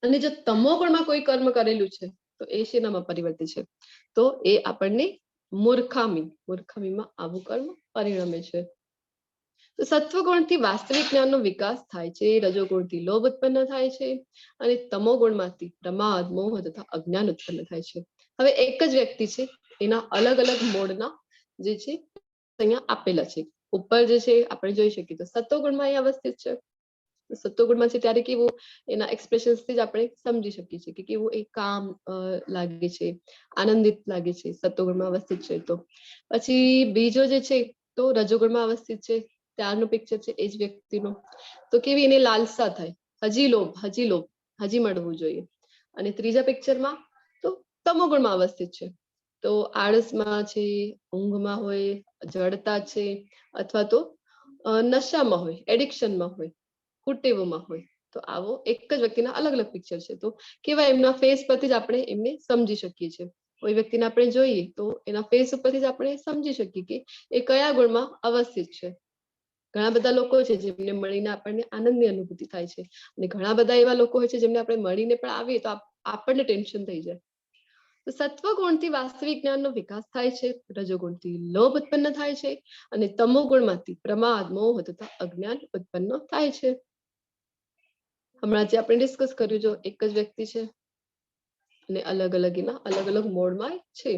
અને જો તમોગુણમાં કોઈ કર્મ કરેલું છે તો એ શેનામાં પરિવર્તે છે? તો એ આપણને મૂર્ખામી, મૂર્ખામીમાં આવું કર્મ પરિણમે છે. તો સત્વગુણથી વાસ્તવિક જ્ઞાનનો વિકાસ થાય છે, રજોગુણથી લોભ ઉત્પન્ન થાય છે અને તમોગુણમાંથી પ્રમાદ, મોહ તથા અજ્ઞાન ઉત્પન્ન થાય છે. હવે એક જ વ્યક્તિ છે, એના અલગ અલગ મોડના જે છે અહીંયા આપેલા છે. ઉપર જે છે આપણે જોઈ શકીએ તો સત્વગુણમાં એ અવસ્થિત છે. સત્વગુણમાં છે ત્યારે કેવું એના એક્સપ્રેશન્સ થી જ આપણે સમજી શકીએ છીએ કે કેવું એ કામ લાગે છે, આનંદિત લાગે છે, સત્વગુણમાં અવસ્થિત છે. તો પછી બીજો જે છે તો રજોગુણમાં અવસ્થિત છે, ત્યારનું પિક્ચર છે એ જ વ્યક્તિનો, તો કેવી એને લાલસા થાય, હજી લોભ, હજી લોભ, હજી મળવું જોઈએ. અને ત્રીજા પિક્ચરમાં તો તમોગુણમાં અવસ્થિત છે, તો આળસમાં છે, ઊંઘમાં હોય, જડતા છે, અથવા તો નશામાં હોય, એડિક્શનમાં હોય, કુટેવોમાં હોય. તો આવો એક જ વ્યક્તિના અલગ અલગ પિક્ચર છે. તો કેવા એમના ફેસ પરથી જ આપણે એમને સમજી શકીએ છીએ. કોઈ વ્યક્તિને આપણે જોઈએ તો એના ફેસ ઉપરથી જ આપણે સમજી શકીએ કે એ કયા ગુણમાં અવસ્થિત છે. ઘણા બધા લોકો છે જેમને મળીને આપણને આનંદની અનુભૂતિ થાય છે, અને ઘણા બધા એવા લોકો હોય છે જેમને આપણે મળીને પણ આવીએ તો આપણને ટેન્શન થઈ જાય. તો સત્વગુણથી વાસ્તવિક જ્ઞાનનો વિકાસ થાય છે, રજોગુણથી લોભ ઉત્પન્ન થાય છે અને તમોગુણમાંથી પ્રમાદ, મોહ તથા અજ્ઞાન ઉત્પન્ન થાય છે. હમણાં જે આપણે ડિસ્કસ કર્યું, જો એક જ વ્યક્તિ છે અને અલગ અલગ એના અલગ અલગ મોડમાં છે.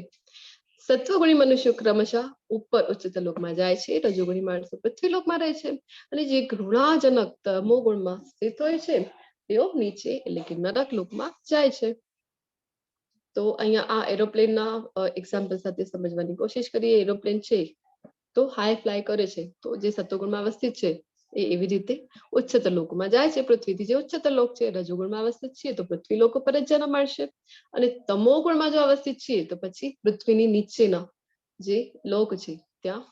સત્વગુણી મનુષ્ય ક્રમશઃ ઉપર ઉચ્ચતર લોકમાં જાય છે, રજોગુણી માણસો પૃથ્વી લોકમાં રહે છે અને જે ઘૃણાજનક તમોગુણમાં સ્થિત હોય છે તેઓ નીચે એટલે કે નરક લોકમાં જાય છે. તો અહીંયા આ એરોપ્લેનના એક્ઝામ્પલ સાથે સમજવાની કોશિશ કરીએ. એરોપ્લેન છે તો હાઈ ફ્લાય કરે છે, તો જે સત્વગુણમાં અવસ્થિત છે એ એવી રીતે ઉચ્ચતર લોકમાં જાય છે. પૃથ્વીથી જે ઉચ્ચતર લોક છે, રજોગુણમાં અવસ્થિત છીએ તો પૃથ્વી લોકો પર જ જન્મ મળશે, અને તમોગુણમાં જો અવસ્થિત છીએ તો પછી પૃથ્વીની નીચેના જે લોક છે ત્યાં,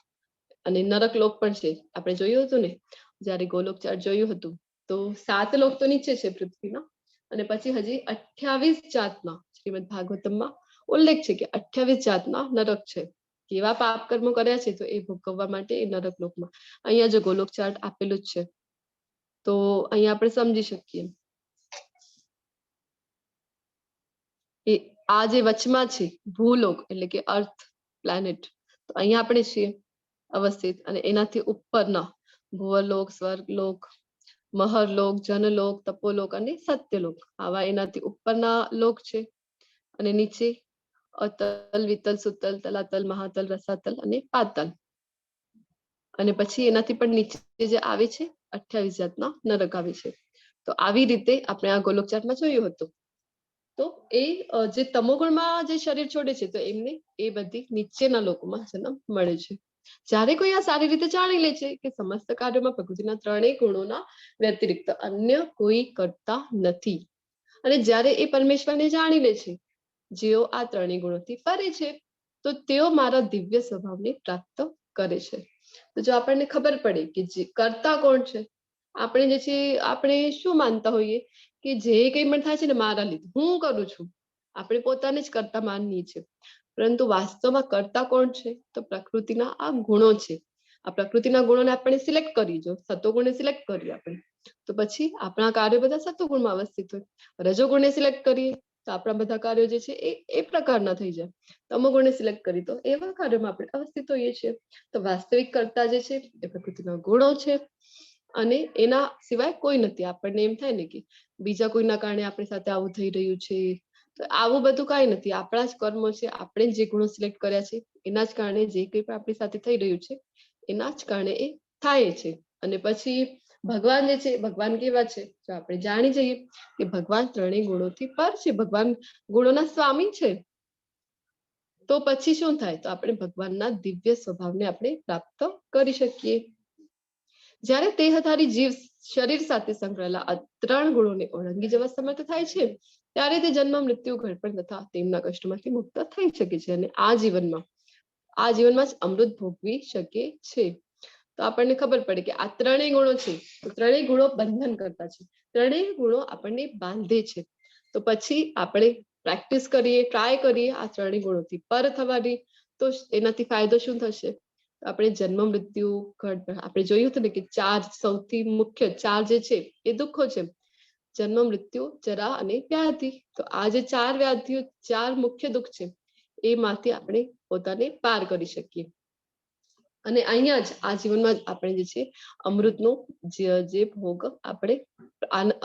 અને નરક લોક પણ છે. આપણે જોયું હતું ને જ્યારે ગોલોક ચાર્ટ જોયું હતું તો 7 લોક તો નીચે છે પૃથ્વીના, અને પછી હજી 28 જાતના શ્રીમદ ભાગવતમમાં ઉલ્લેખ છે કે 28 જાતના નરક છે. કેવા પાપ કર્મો કર્યા છે તો એ ભોગવવા માટે એ નરક લોકમાં. અહીંયા જો ગોલોક ચાર્ટ આપેલું જ છે તો અહીંયા આપણે સમજી શકીએ એ આ જે વચમાં છે ભૂલોક એટલે કે અર્થ પ્લેનેટ, તો અહીંયા આપણે છીએ અવસ્થિત, અને એનાથી ઉપરના ભુવરલોક, સ્વર્ગલોક, મહરલોક, જનલોક, તપોલોક અને સત્યલોક, આવા એનાથી ઉપરના લોક છે. અને નીચે અતલ, વિતલ, સુતલ, તલાતલ, મહાતલ, રસાતલ અને પાતલ, અને પછી એનાથી પણ નીચે જે આવે છે 28 જાતના નરક આવે છે. તો આવી રીતે આપણે આ ગોલોક ચાર્ટમાં જોયું હતું. તો એ જે તમોગુણમાં જે શરીર છોડે છે તો એમને એ બધી નીચેના લોકોમાં જન્મ મળે છે. જ્યારે કોઈ આ સારી રીતે જાણી લે છે કે સમસ્ત કાર્યોમાં પ્રકૃતિના ત્રણેય ગુણોના વ્યતિરિક્ત અન્ય કોઈ કરતા નથી, અને જ્યારે એ પરમેશ્વરને જાણી લે છે જેઓ આ ત્રણેય ગુણોથી પરે છે, તો તેઓ મારા દિવ્ય સ્વભાવને પ્રાપ્ત કરે છે. તો જો આપણને ખબર પડે કે જે કરતા કોણ છે, આપણે જે છે આપણે શું માનતા હોઈએ કે જે કંઈ પણ થાય છે ને મારા લીધે, હું કરું છું, આપણે પોતાને જ કરતા માનીએ છીએ, પરંતુ વાસ્તવમાં કરતા કોણ છે? તો પ્રકૃતિના આ ગુણો છે. આ પ્રકૃતિના ગુણોને આપણે સિલેક્ટ કરી, જો સત્વગુણને સિલેક્ટ કરીએ આપણે તો પછી આપણા કાર્યો બધા સત્વગુણમાં અવસ્થિત હોય. રજોગુણને સિલેક્ટ કરીએ તો આપણા બધા કાર્યો જે છે એ પ્રકારના થઈ જાય. તમોગુણને સિલેક્ટ કરી તો એવા કાર્યોમાં આપણે અવસ્થિત હોઈએ છીએ. તો વાસ્તવિક કર્તા જે છે એ પ્રકૃતિના ગુણો છે અને એના સિવાય કોઈ નથી. આપણને એમ થાય ને કે બીજા કોઈના કારણે આપણી સાથે આવું થઈ રહ્યું છે, તો આવું બધું કાંઈ નથી. આપણા જ કર્મો છે, આપણે જે ગુણો સિલેક્ટ કર્યા છે એના જ કારણે જે કંઈ પણ આપણી સાથે થઈ રહ્યું છે એના જ કારણે એ થાય છે. અને પછી ભગવાન જે છે, ભગવાન કેવા છે જો આપણે જાણી જઈએ કે ભગવાન ત્રણેય ગુણોથી પર છે, ભગવાન ગુણોના સ્વામી છે, તો પછી શું થાય? તો આપણે ભગવાનના દિવ્ય સ્વભાવને આપણે પ્રાપ્ત કરી શકીએ. જ્યારે દેહધારી જીવ શરીર સાથે સંકળાયેલા આ ત્રણ ગુણોને ઓળંગી જવા સમર્થ થાય છે ત્યારે તે જન્મ, મૃત્યુ, ઘડપણ તથા તેમના કષ્ટોમાંથી મુક્ત થઈ શકે છે અને આ જીવનમાં જ અમૃત ભોગવી શકે છે. તો આપણને ખબર પડે કે આ ત્રણેય ગુણો છે, તો ત્રણેય ગુણો બંધન કરતા છે, ત્રણેય ગુણો આપણને બાંધે છે. તો પછી આપણે પ્રેક્ટિસ કરીએ, ટ્રાય કરીએ આ ત્રણેય ગુણોથી પર થવાની, તો એનાથી ફાયદો શું થશે? આપણે જન્મ, મૃત્યુ, ઘડપણ, આપણે જોયું હતું ને કે ચાર સૌથી મુખ્ય ચાર જે છે એ દુઃખો છે, જન્મ, મૃત્યુ, જરા અને વ્યાધિ. તો આ જે ચાર વ્યાધિઓ, ચાર મુખ્ય દુઃખ છે એમાંથી આપણે પોતાને પાર કરી શકીએ. અને અહીંયા જ આ જીવનમાં જ આપણે જે છે અમૃતનો જે ભોગ આપણે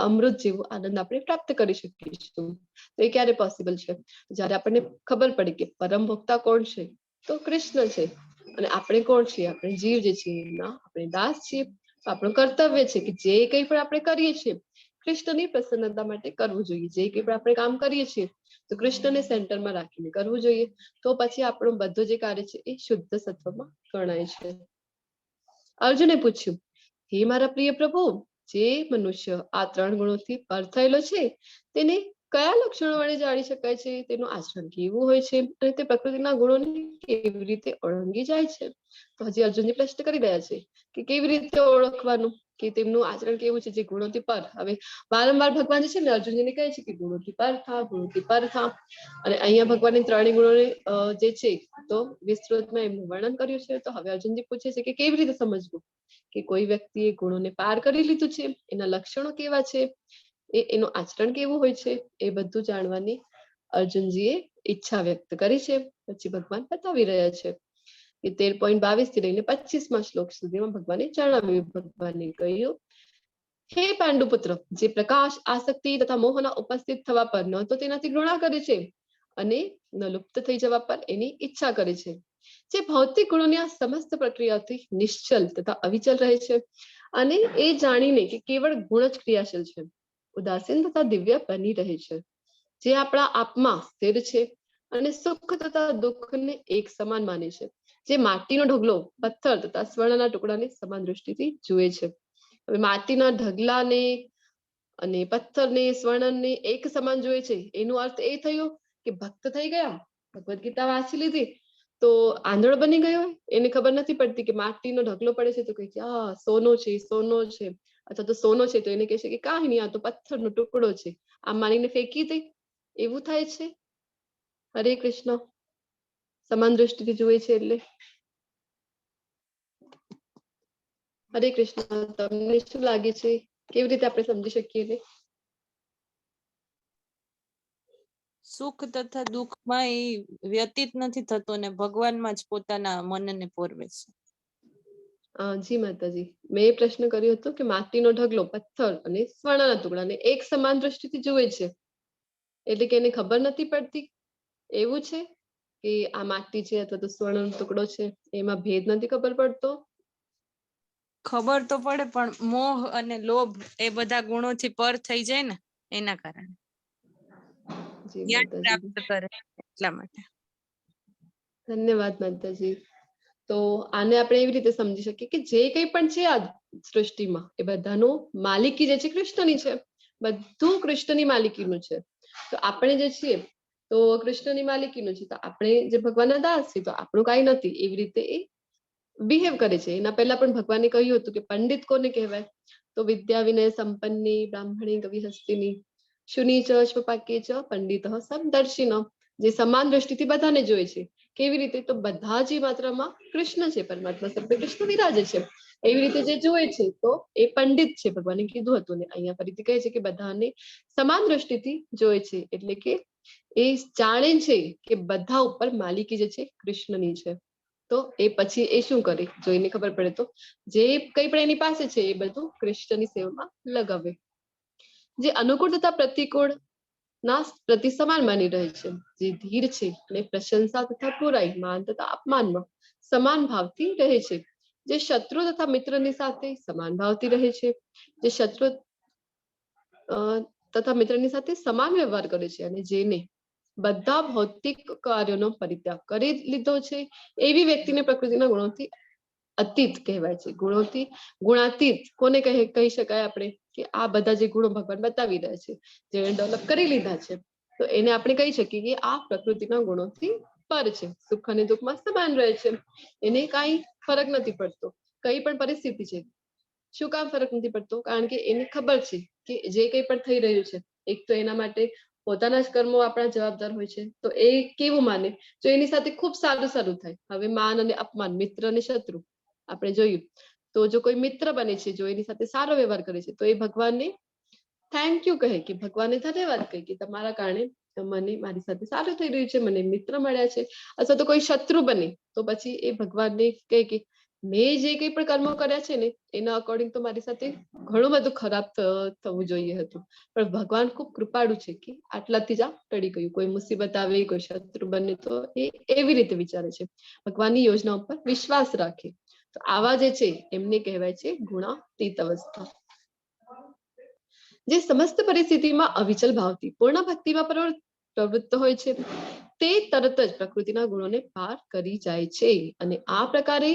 અમૃત જેવો આનંદ આપણે પ્રાપ્ત કરી શકીશું. તો એ ક્યારે પોસિબલ છે? જ્યારે આપણને ખબર પડે કે પરમ ભોક્તા કોણ છે, તો કૃષ્ણ છે, અને આપણે કોણ છીએ? આપણે જીવ જે છીએ એના આપણે દાસ છીએ. તો આપણું કર્તવ્ય છે કે જે કંઈ પણ આપણે કરીએ છીએ કૃષ્ણની પ્રસન્નતા માટે કરવું જોઈએ. જે કંઈ પણ આપણે કામ કરીએ છીએ તો કૃષ્ણને સેન્ટરમાં રાખીને કરવું જોઈએ. તો પછી આપણું બધું જે કાર્ય છે એ શુદ્ધ સત્વમાં ગણાય છે. અર્જુને પૂછ્યું, હે મારા પ્રિય પ્રભુ, જે મનુષ્ય આ ત્રણ ગુણોથી પર થયેલો છે તેને કયા લક્ષણો વડે જાણી શકાય છે? તેનું આચરણ કેવું હોય છે અને તે પ્રકૃતિના ગુણોને કેવી રીતે ઓળંગી જાય છે? તો હજી અર્જુનજી પ્રશ્ન કરી રહ્યા છે કે કેવી રીતે ઓળખવાનું કે તેમનું આચરણ કેવું છે જે ગુણોથી પર. હવે વારંવાર ભગવાન જે છે ને અર્જુનજીને કહે છે કે ગુણોથી પર થા, ગુણોથી પર થા. અને અહીંયા ભગવાને ત્રણેય ગુણોને જે છે તો વિસ્તૃતમાં એમનું વર્ણન કર્યું છે. તો હવે અર્જુનજી પૂછે છે કે કેવી રીતે સમજવું કે કોઈ વ્યક્તિએ ગુણોને પાર કરી લીધું છે, એના લક્ષણો કેવા છે, એનું આચરણ કેવું હોય છે, એ બધું જાણવાની અર્જુનજીએ ઈચ્છા વ્યક્ત કરી છે. પછી ભગવાન બતાવી રહ્યા છે કે 13.22 થી લઈને 25માં શ્લોક સુધીમાં ભગવાને જણાવ્યું. ભગવાને કહ્યું, હે પાંડુપુત્ર, જે પ્રકાશ, આસક્તિ તથા મોહના ઉપસ્થિત થવા પર ન તો તેનાથી ઘૃણા કરે છે અને ન લુપ્ત થઈ જવા પર એની ઈચ્છા કરે છે, જે ભૌતિક ગુણોની આ સમસ્ત પ્રક્રિયાથી નિશ્ચલ તથા અવિચલ રહે છે અને એ જાણીને કે કેવળ ગુણ જ ક્રિયાશીલ છે, ઉદાસીન તથા દિવ્ય બની રહે છે, જે આપણા આપમાં સ્થિર છે અને સુખ તથા દુઃખને એક સમાન માને છે, જે માટીનો ઢગલો, પથ્થર તથા સ્વર્ણના ટુકડાને સમાન દૃષ્ટિથી જુએ છે. હવે માટીના ઢગલાને અને પથ્થરને, સ્વર્ણને એક સમાન જુએ છે, એનો અર્થ એ થયો કે ભક્ત થઈ ગયા, ભગવદ્ ગીતા વાંચી લીધી તો આંધળો બની ગયો, એને ખબર નથી પડતી કે માટીનો ઢગલો પડે છે તો કહે કે આ સોનો છે, સોનો છે, અથવા તો સોનો છે તો એને કહેશે કે કાંઈ નહીં, આ તો પથ્થરનો ટુકડો છે, આમ માનીને ફેંકી દે, એવું થાય છે. હરે કૃષ્ણ. સમાન દૃષ્ટિથી જુએ છે એટલે. હરે કૃષ્ણ. તમને શું લાગે છે, કેવી રીતે આપણે સમજી શકીએ ને? સુખ તથા દુઃખમાં એ વ્યતીત નથી થતો ને ભગવાનમાં જ પોતાના મનને પોરવે છે. જી માતાજી, મેં એ પ્રશ્ન કર્યો હતો કે માટીનો ઢગલો, પથ્થર અને સ્વર્ણના ટુકડાને એક સમાન દૃષ્ટિથી જુએ છે, એટલે કે એને ખબર નથી પડતી એવું છે કે આ માટી છે અથવા તો સ્વર્ણનો ટુકડો છે, એમાં ભેદ નથી ખબર પડતો? ખબર તો પડે, પણ મોહ અને લોભ એ બધા ગુણોથી પર થઈ જાય ને, એના કારણે જી જ્ઞાન માતાજી, પ્રાપ્ત કરે એટલા માટે. ધન્યવાદ માતાજી. તો આને આપણે એવી રીતે સમજી શકીએ કે જે કંઈ પણ છે આ સૃષ્ટિમાં એ બધાનું માલિકી જે છે કૃષ્ણની છે, બધું કૃષ્ણની માલિકીનું છે. તો આપણે જે છીએ તો કૃષ્ણની માલિકીનું છે, તો આપણે જે ભગવાનના દાસ છીએ તો આપણું કાંઈ નથી, એવી રીતે એ બિહેવ કરે છે. એના પહેલા પણ ભગવાને કહ્યું હતું કે પંડિત કોને કહેવાય? તો વિદ્યા વિનય સંપન્ની બ્રાહ્મણી કવિ હસ્તિની શુની ચ શ્વપાકે ચ પંડિત સમદર્શિન, જે સમાન દ્રષ્ટિથી બધાને જોવે છે. કેવી રીતે? તો બધા જ માત્રામાં કૃષ્ણ છે, પરમાત્મા સ્વરૂપે કૃષ્ણ વિરાજે છે, એવી રીતે જે જોવે છે તો એ પંડિત છે, ભગવાને કીધું હતું. ને અહીંયા ફરીથી કહે છે કે બધાને સમાન દ્રષ્ટિથી જોવે છે, એટલે કે એ જાણે છે કે બધા ઉપર માલિકી જે છે કૃષ્ણની છે. તો એ પછી એ શું કરે, જોઈને ખબર પડે તો જે કંઈ પણ એની પાસે છે એ બધું કૃષ્ણની સેવામાં લગાવે. જે અનુકૂળ તથા પ્રતિકૂળ ના પ્રતિ સમાન માની રહે છે, જે ધીર છે અને પ્રશંસા તથા બુરાઈ, માન તથા અપમાનમાં સમાન ભાવથી રહે છે, જે શત્રુ તથા મિત્રની સાથે સમાન ભાવથી રહે છે, જે શત્રુ તથા મિત્રની સાથે સમાન વ્યવહાર કરે છે અને જેને બધા ભૌતિક કાર્યોનો પરિત્યાગ કરી લીધો છે, એવી વ્યક્તિને પ્રકૃતિના ગુણોથી અતીત કહેવાય છે. ગુણોથી ગુણાતીત કોને કહી શકાય આપણે? કે આ બધા જે ગુણો ભગવાન બતાવી રહ્યા છે, જેને ડેવલપ કરી લીધા છે, તો એને આપણે કહી શકીએ કે આ પ્રકૃતિના ગુણોથી પર છે, સુખ અને દુઃખમાં સમાન રહે છે, એને કાંઈ ફરક નથી પડતો, કઈ પણ પરિસ્થિતિ છે. શું કામ ફરક નથી પડતો? કારણ કે એને ખબર છે કે જે કંઈ પણ થઈ રહ્યું છે, એક તો એના માટે પોતાના જ કર્મો આપણા જવાબદાર હોય છે, તો એ કેવું માને? જો એની સાથે ખૂબ સારું સારું થાય. હવે માન અને અપમાન, મિત્ર અને શત્રુ આપણે જોયું, તો જો કોઈ મિત્ર બને છે, જો એની સાથે સારો વ્યવહાર કરે છે, તો એ ભગવાનને thank you કહે, કે ભગવાનને ધન્યવાદ કહે કે તમારા કારણે તો મને મારી સાથે સારું થઈ રહ્યું છે, મને મિત્ર મળ્યા છે. અથવા તો કોઈ શત્રુ બને તો પછી એ ભગવાનને કહે કે મેં જે કંઈ પણ કર્મો કર્યા છે ને એના અકોર્ડિંગ તો મારી સાથે ઘણું બધું ખરાબ થવું જોઈએ હતું, પણ ભગવાન ખૂબ કૃપાળુ છે કે આટલાથી જ આ ટળી ગયું. કોઈ મુસીબત આવે, કોઈ શત્રુ બને તો એ એવી રીતે વિચારે છે, ભગવાનની યોજના ઉપર વિશ્વાસ રાખે. તો આવા જે છે એમને કહેવાય છે ગુણાતીત અવસ્થા. જે સમસ્ત પરિસ્થિતિમાં અવિચલ ભાવથી પૂર્ણ ભક્તિમાં પ્રવૃત્ત હોય છે તે તરત જ પ્રકૃતિના ગુણોને પાર કરી જાય છે અને આ પ્રકારે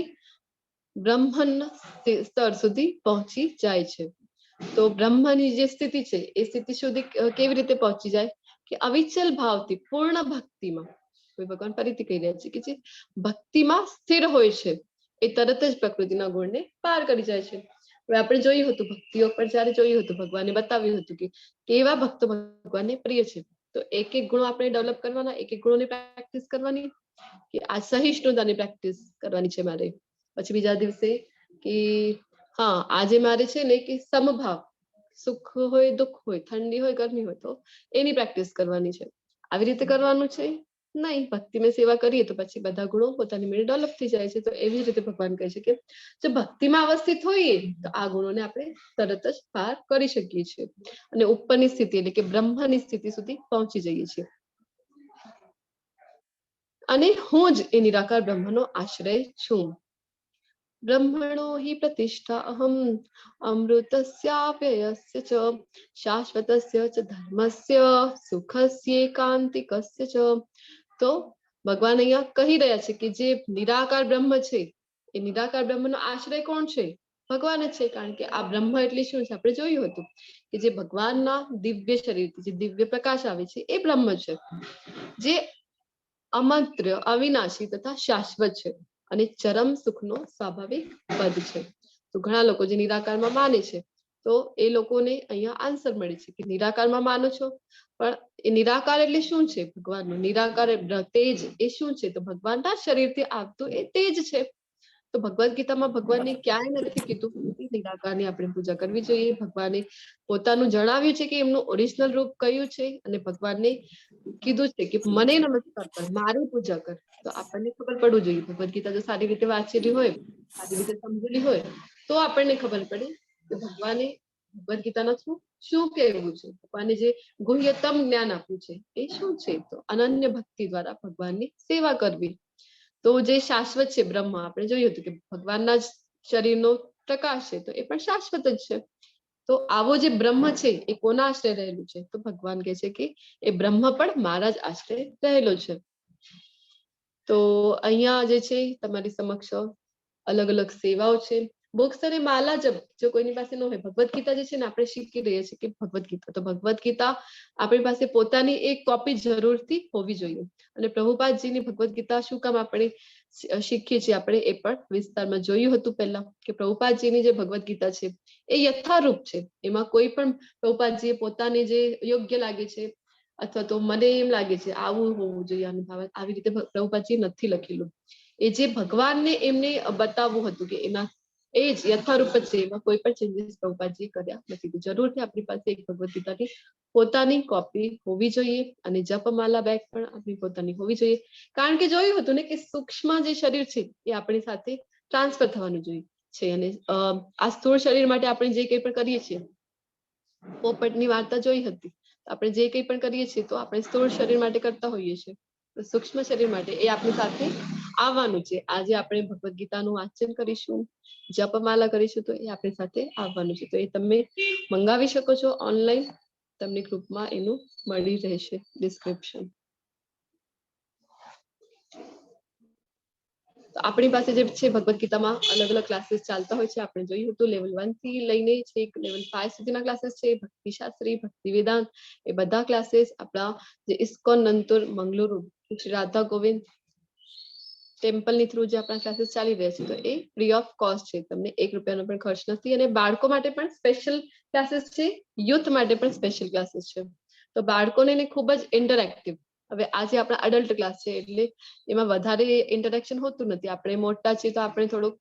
બ્રહ્મન સ્તર સુધી પહોંચી જાય છે. તો બ્રહ્મની જે સ્થિતિ છે એ સ્થિતિ સુધી કેવી રીતે પહોંચી જાય? કે અવિચલ ભાવથી પૂર્ણ ભક્તિમાં, કોઈ ભગવાન ફરીથી કહી રહ્યા છે કે જે ભક્તિમાં સ્થિર હોય છે એ તરત જ પ્રકૃતિના ગુણને પાર કરી જાય છે. હવે આપણે જોયું હતું ભક્તિઓ પર, જયારે જોયું હતું ભગવાને બતાવ્યું હતું કે કેવા ભક્તો ભગવાનને પ્રિય છે. તો એક એક ગુણો આપણે ડેવલપ કરવાના, એક એક ગુણોની પ્રેક્ટિસ કરવાની, કે આ સહિષ્ણુતાની પ્રેક્ટિસ કરવાની છે મારે. પછી બીજા દિવસે કે હા આજે મારે છે ને કે સમભાવ, સુખ હોય દુઃખ હોય, ઠંડી હોય ગરમી હોય, તો એની પ્રેક્ટિસ કરવાની છે. આવી રીતે કરવાનું છે નહીં. ભક્તિમાં સેવા કરીએ તો પછી બધા ગુણો પોતાની મેળે ડેવલપ થઈ જાય છે. તો એવી જ રીતે ભગવાન કહે છે કે જો ભક્તિમાં અવસ્થિત હોઈએ તો આ ગુણોને આપણે તરત જ પાર કરી શકીએ છીએ અને ઉપરની સ્થિતિ એટલે કે બ્રહ્મની સ્થિતિ સુધી પહોંચી જઈએ છીએ. અને હું જ એ નિરાકાર બ્રહ્મનો આશ્રય છું. બ્રહ્મણો હિ પ્રતિષ્ઠા અહમ અમૃતસ્યાવ્યયસ્ય ચ શાશ્વતસ્ય ચ ધર્મસ્ય સુખસ્યેકાંતિકસ્ય ચ. તો ભગવાન અહીંયા કહી રહ્યા છે કે જે નિરાકાર બ્રહ્મ છે એ નિરાકાર બ્રહ્મનો આશ્રય કોણ છે? ભગવાન જ છે. કારણ કે આ બ્રહ્મ એટલે શું છે આપણે જોયું હતું કે જે ભગવાનના દિવ્ય શરીરથી જે દિવ્ય પ્રકાશ આવે છે એ બ્રહ્મ છે, જે અમંત્ર, અવિનાશી તથા શાશ્વત છે અને ચરમ સુખનો સ્વાભાવિક પદ છે. તો ઘણા લોકો જે નિરાકારમાં માને છે તો એ લોકોને અહીંયા આન્સર મળે છે કે નિરાકારમાં માનો છો, પણ એ નિરાકાર એટલે શું છે? ભગવાનનું નિરાકાર તેજ એ શું છે? તો ભગવાનના શરીરથી આવતું એ તેજ છે. તો ભગવદ્ ગીતામાં ભગવાનને ક્યાંય નથી કીધું કે નિરાકારની આપણે પૂજા કરવી જોઈએ. ભગવાને પોતાનું જણાવ્યું છે કે એમનું ઓરિજિનલ રૂપ કયું છે અને ભગવાનને કીધું છે કે મને નમસ્કાર કર, મારી પૂજા કર. તો આપણને ખબર પડવું જોઈએ. ભગવદ્ ગીતા જો સારી રીતે વાંચેલી હોય, સારી રીતે સમજેલી હોય તો આપણને ખબર પડે કે ભગવાને ભગવદ્ ગીતાના થ્રુ શું કહેવું છે, ભગવાને જે ગુહ્યતમ જ્ઞાન આપ્યું છે એ શું છે. તો અનન્ય ભક્તિ દ્વારા ભગવાનની સેવા કરવી. તો જે શાશ્વત છે બ્રહ્મ, આપણે જોયું હતું કે ભગવાનના જ શરીરનો પ્રકાશ છે તો એ પણ શાશ્વત જ છે. તો આવો જે બ્રહ્મ છે એ કોના આશ્રય રહેલું છે? તો ભગવાન કહે છે કે એ બ્રહ્મ પણ મારા જ આશ્રય રહેલો છે. તો અહીંયા જે છે તમારી સમક્ષ અલગ અલગ સેવાઓ છે. બુક્સ અને માલા જપ જો કોઈની પાસે ન હોય, ભગવદ્ ગીતા જે છે ને આપણે શીખી રહ્યા છીએ કે ભગવદ્ ગીતા, તો ભગવદ્ ગીતા આપણી પાસે પોતાની એક કોપી જરૂરથી હોવી જોઈએ. અને પ્રભુપાદજીની ભગવદ્ ગીતા શું કામ આપણે શીખીએ છીએ આપણે એ પણ વિસ્તારમાં જોયું હતું પહેલા કે પ્રભુપાદજીની જે ભગવદ્ ગીતા છે એ યથારૂપ છે. એમાં કોઈ પણ પ્રભુપાદજીએ પોતાને જે યોગ્ય લાગે છે અથવા તો મને એમ લાગે છે આવું હોવું જોઈએ, આનું ભાવ આવી રીતે પ્રભુપાદજીએ નથી લખેલું. એ જે ભગવાનને એમને બતાવવું હતું કે એના એ જ યથારૂપ જ છે, એમાં કોઈ પણ ચેન્જીસ પ્રભુપાદજીએ કર્યા નથી. તો જરૂરથી આપણી પાસે એક ભગવદ્ ગીતાની પોતાની કોપી હોવી જોઈએ અને જપમાલા બેગ પણ આપણી પોતાની હોવી જોઈએ. કારણ કે જોયું હતું ને કે સૂક્ષ્મ જે શરીર છે એ આપણી સાથે ટ્રાન્સફર થવાનું જોઈએ છે. અને આ સ્થૂળ શરીર માટે આપણે જે કંઈ પણ કરીએ છીએ, પોપટની વાર્તા જોઈ હતી, આપણે જે કંઈ પણ કરીએ છીએ તો આપણે સ્થૂળ શરીર માટે કરતા હોઈએ છીએ, તો સૂક્ષ્મ શરીર માટે એ આપણી સાથે આવવાનું છે. આજે આપણે ભગવદ્ ગીતાનું વાંચન કરીશું, જપમાલા કરીશું તો એ આપણી સાથે આવવાનું છે. તો એ તમે મંગાવી શકો છો ઓનલાઈન, તમને ગ્રુપમાં એનું મળી રહેશે ડિસ્ક્રિપ્શન. તો આપણી પાસે જે છે ભગવદ્ ગીતામાં અલગ અલગ ક્લાસીસ ચાલતા હોય છે. આપણે જોયું હતું લેવલ 1 થી લઈને છેક લેવલ 5 સુધીના ક્લાસીસ છે. ભક્તિ શાસ્ત્રી, ભક્તિ વેદાંત, એ બધા ક્લાસીસ આપણા જે ઇસ્કોન નંતુર મંગલુરુ શ્રી રાધા ગોવિંદ ટેમ્પલની થ્રુ જે આપણા ક્લાસીસ ચાલી રહ્યા છે તો એ ફ્રી ઓફ કોસ્ટ છે, તમને 1 રૂપિયાનો પણ ખર્ચ નથી. અને બાળકો માટે પણ સ્પેશિયલ ક્લાસીસ છે, યુથ માટે પણ સ્પેશિયલ ક્લાસીસ છે. તો બાળકોને એને ખૂબ જ ઇન્ટરેક્ટિવ, હવે આજે આપણા અડલ્ટ ક્લાસ છે એટલે એમાં વધારે ઇન્ટરેક્શન હોતું નથી, આપણે મોટા છીએ તો આપણે થોડુંક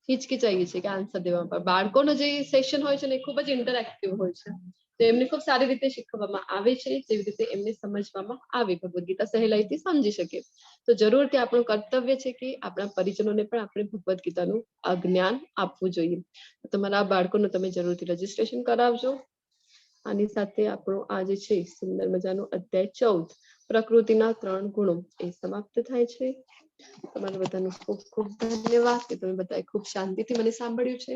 હિચકિચાઈએ છીએ કે આન્સર દેવામાં, પણ બાળકોનો જે સેશન હોય છે ને એ ખૂબ જ ઇન્ટરેક્ટિવ હોય છે. તો એમને ખૂબ સારી રીતે શીખવવામાં આવે છે, જેવી રીતે એમને સમજવામાં આવે, ભગવદ્ ગીતા સહેલાઈથી સમજી શકે. તો જરૂરથી આપણું કર્તવ્ય છે કે આપણા પરિજનોને પણ આપણે ભગવદ્ ગીતાનું આ જ્ઞાન આપવું જોઈએ. તો તમારા બાળકોનું તમે જરૂરથી રજીસ્ટ્રેશન કરાવજો. આની સાથે આપણો આ જે છે સુંદર મજાનો અધ્યાય 14, પ્રકૃતિના ત્રણ ગુણો, એ સમાપ્ત થાય છે. તમારા બધાનું ખૂબ ખૂબ ધન્યવાદ કે તમે બધાએ ખૂબ શાંતિથી મને સાંભળ્યું છે.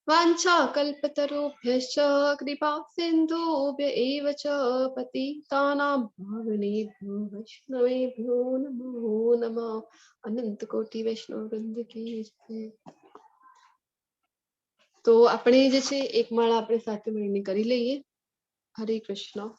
વાંછા કલ્પતરુભ્યશ્ચ કૃપા સિંધુભ્ય એવ ચ પતિતાનાં પાવનેભ્યો વૈષ્ણવેભ્યો નમો નમઃ. અનંત કોટી વૈષ્ણવ વૃંદ કી જય. તો આપણે જે છે એક માળા આપણે સાથે મળીને કરી લઈએ. હરે કૃષ્ણ.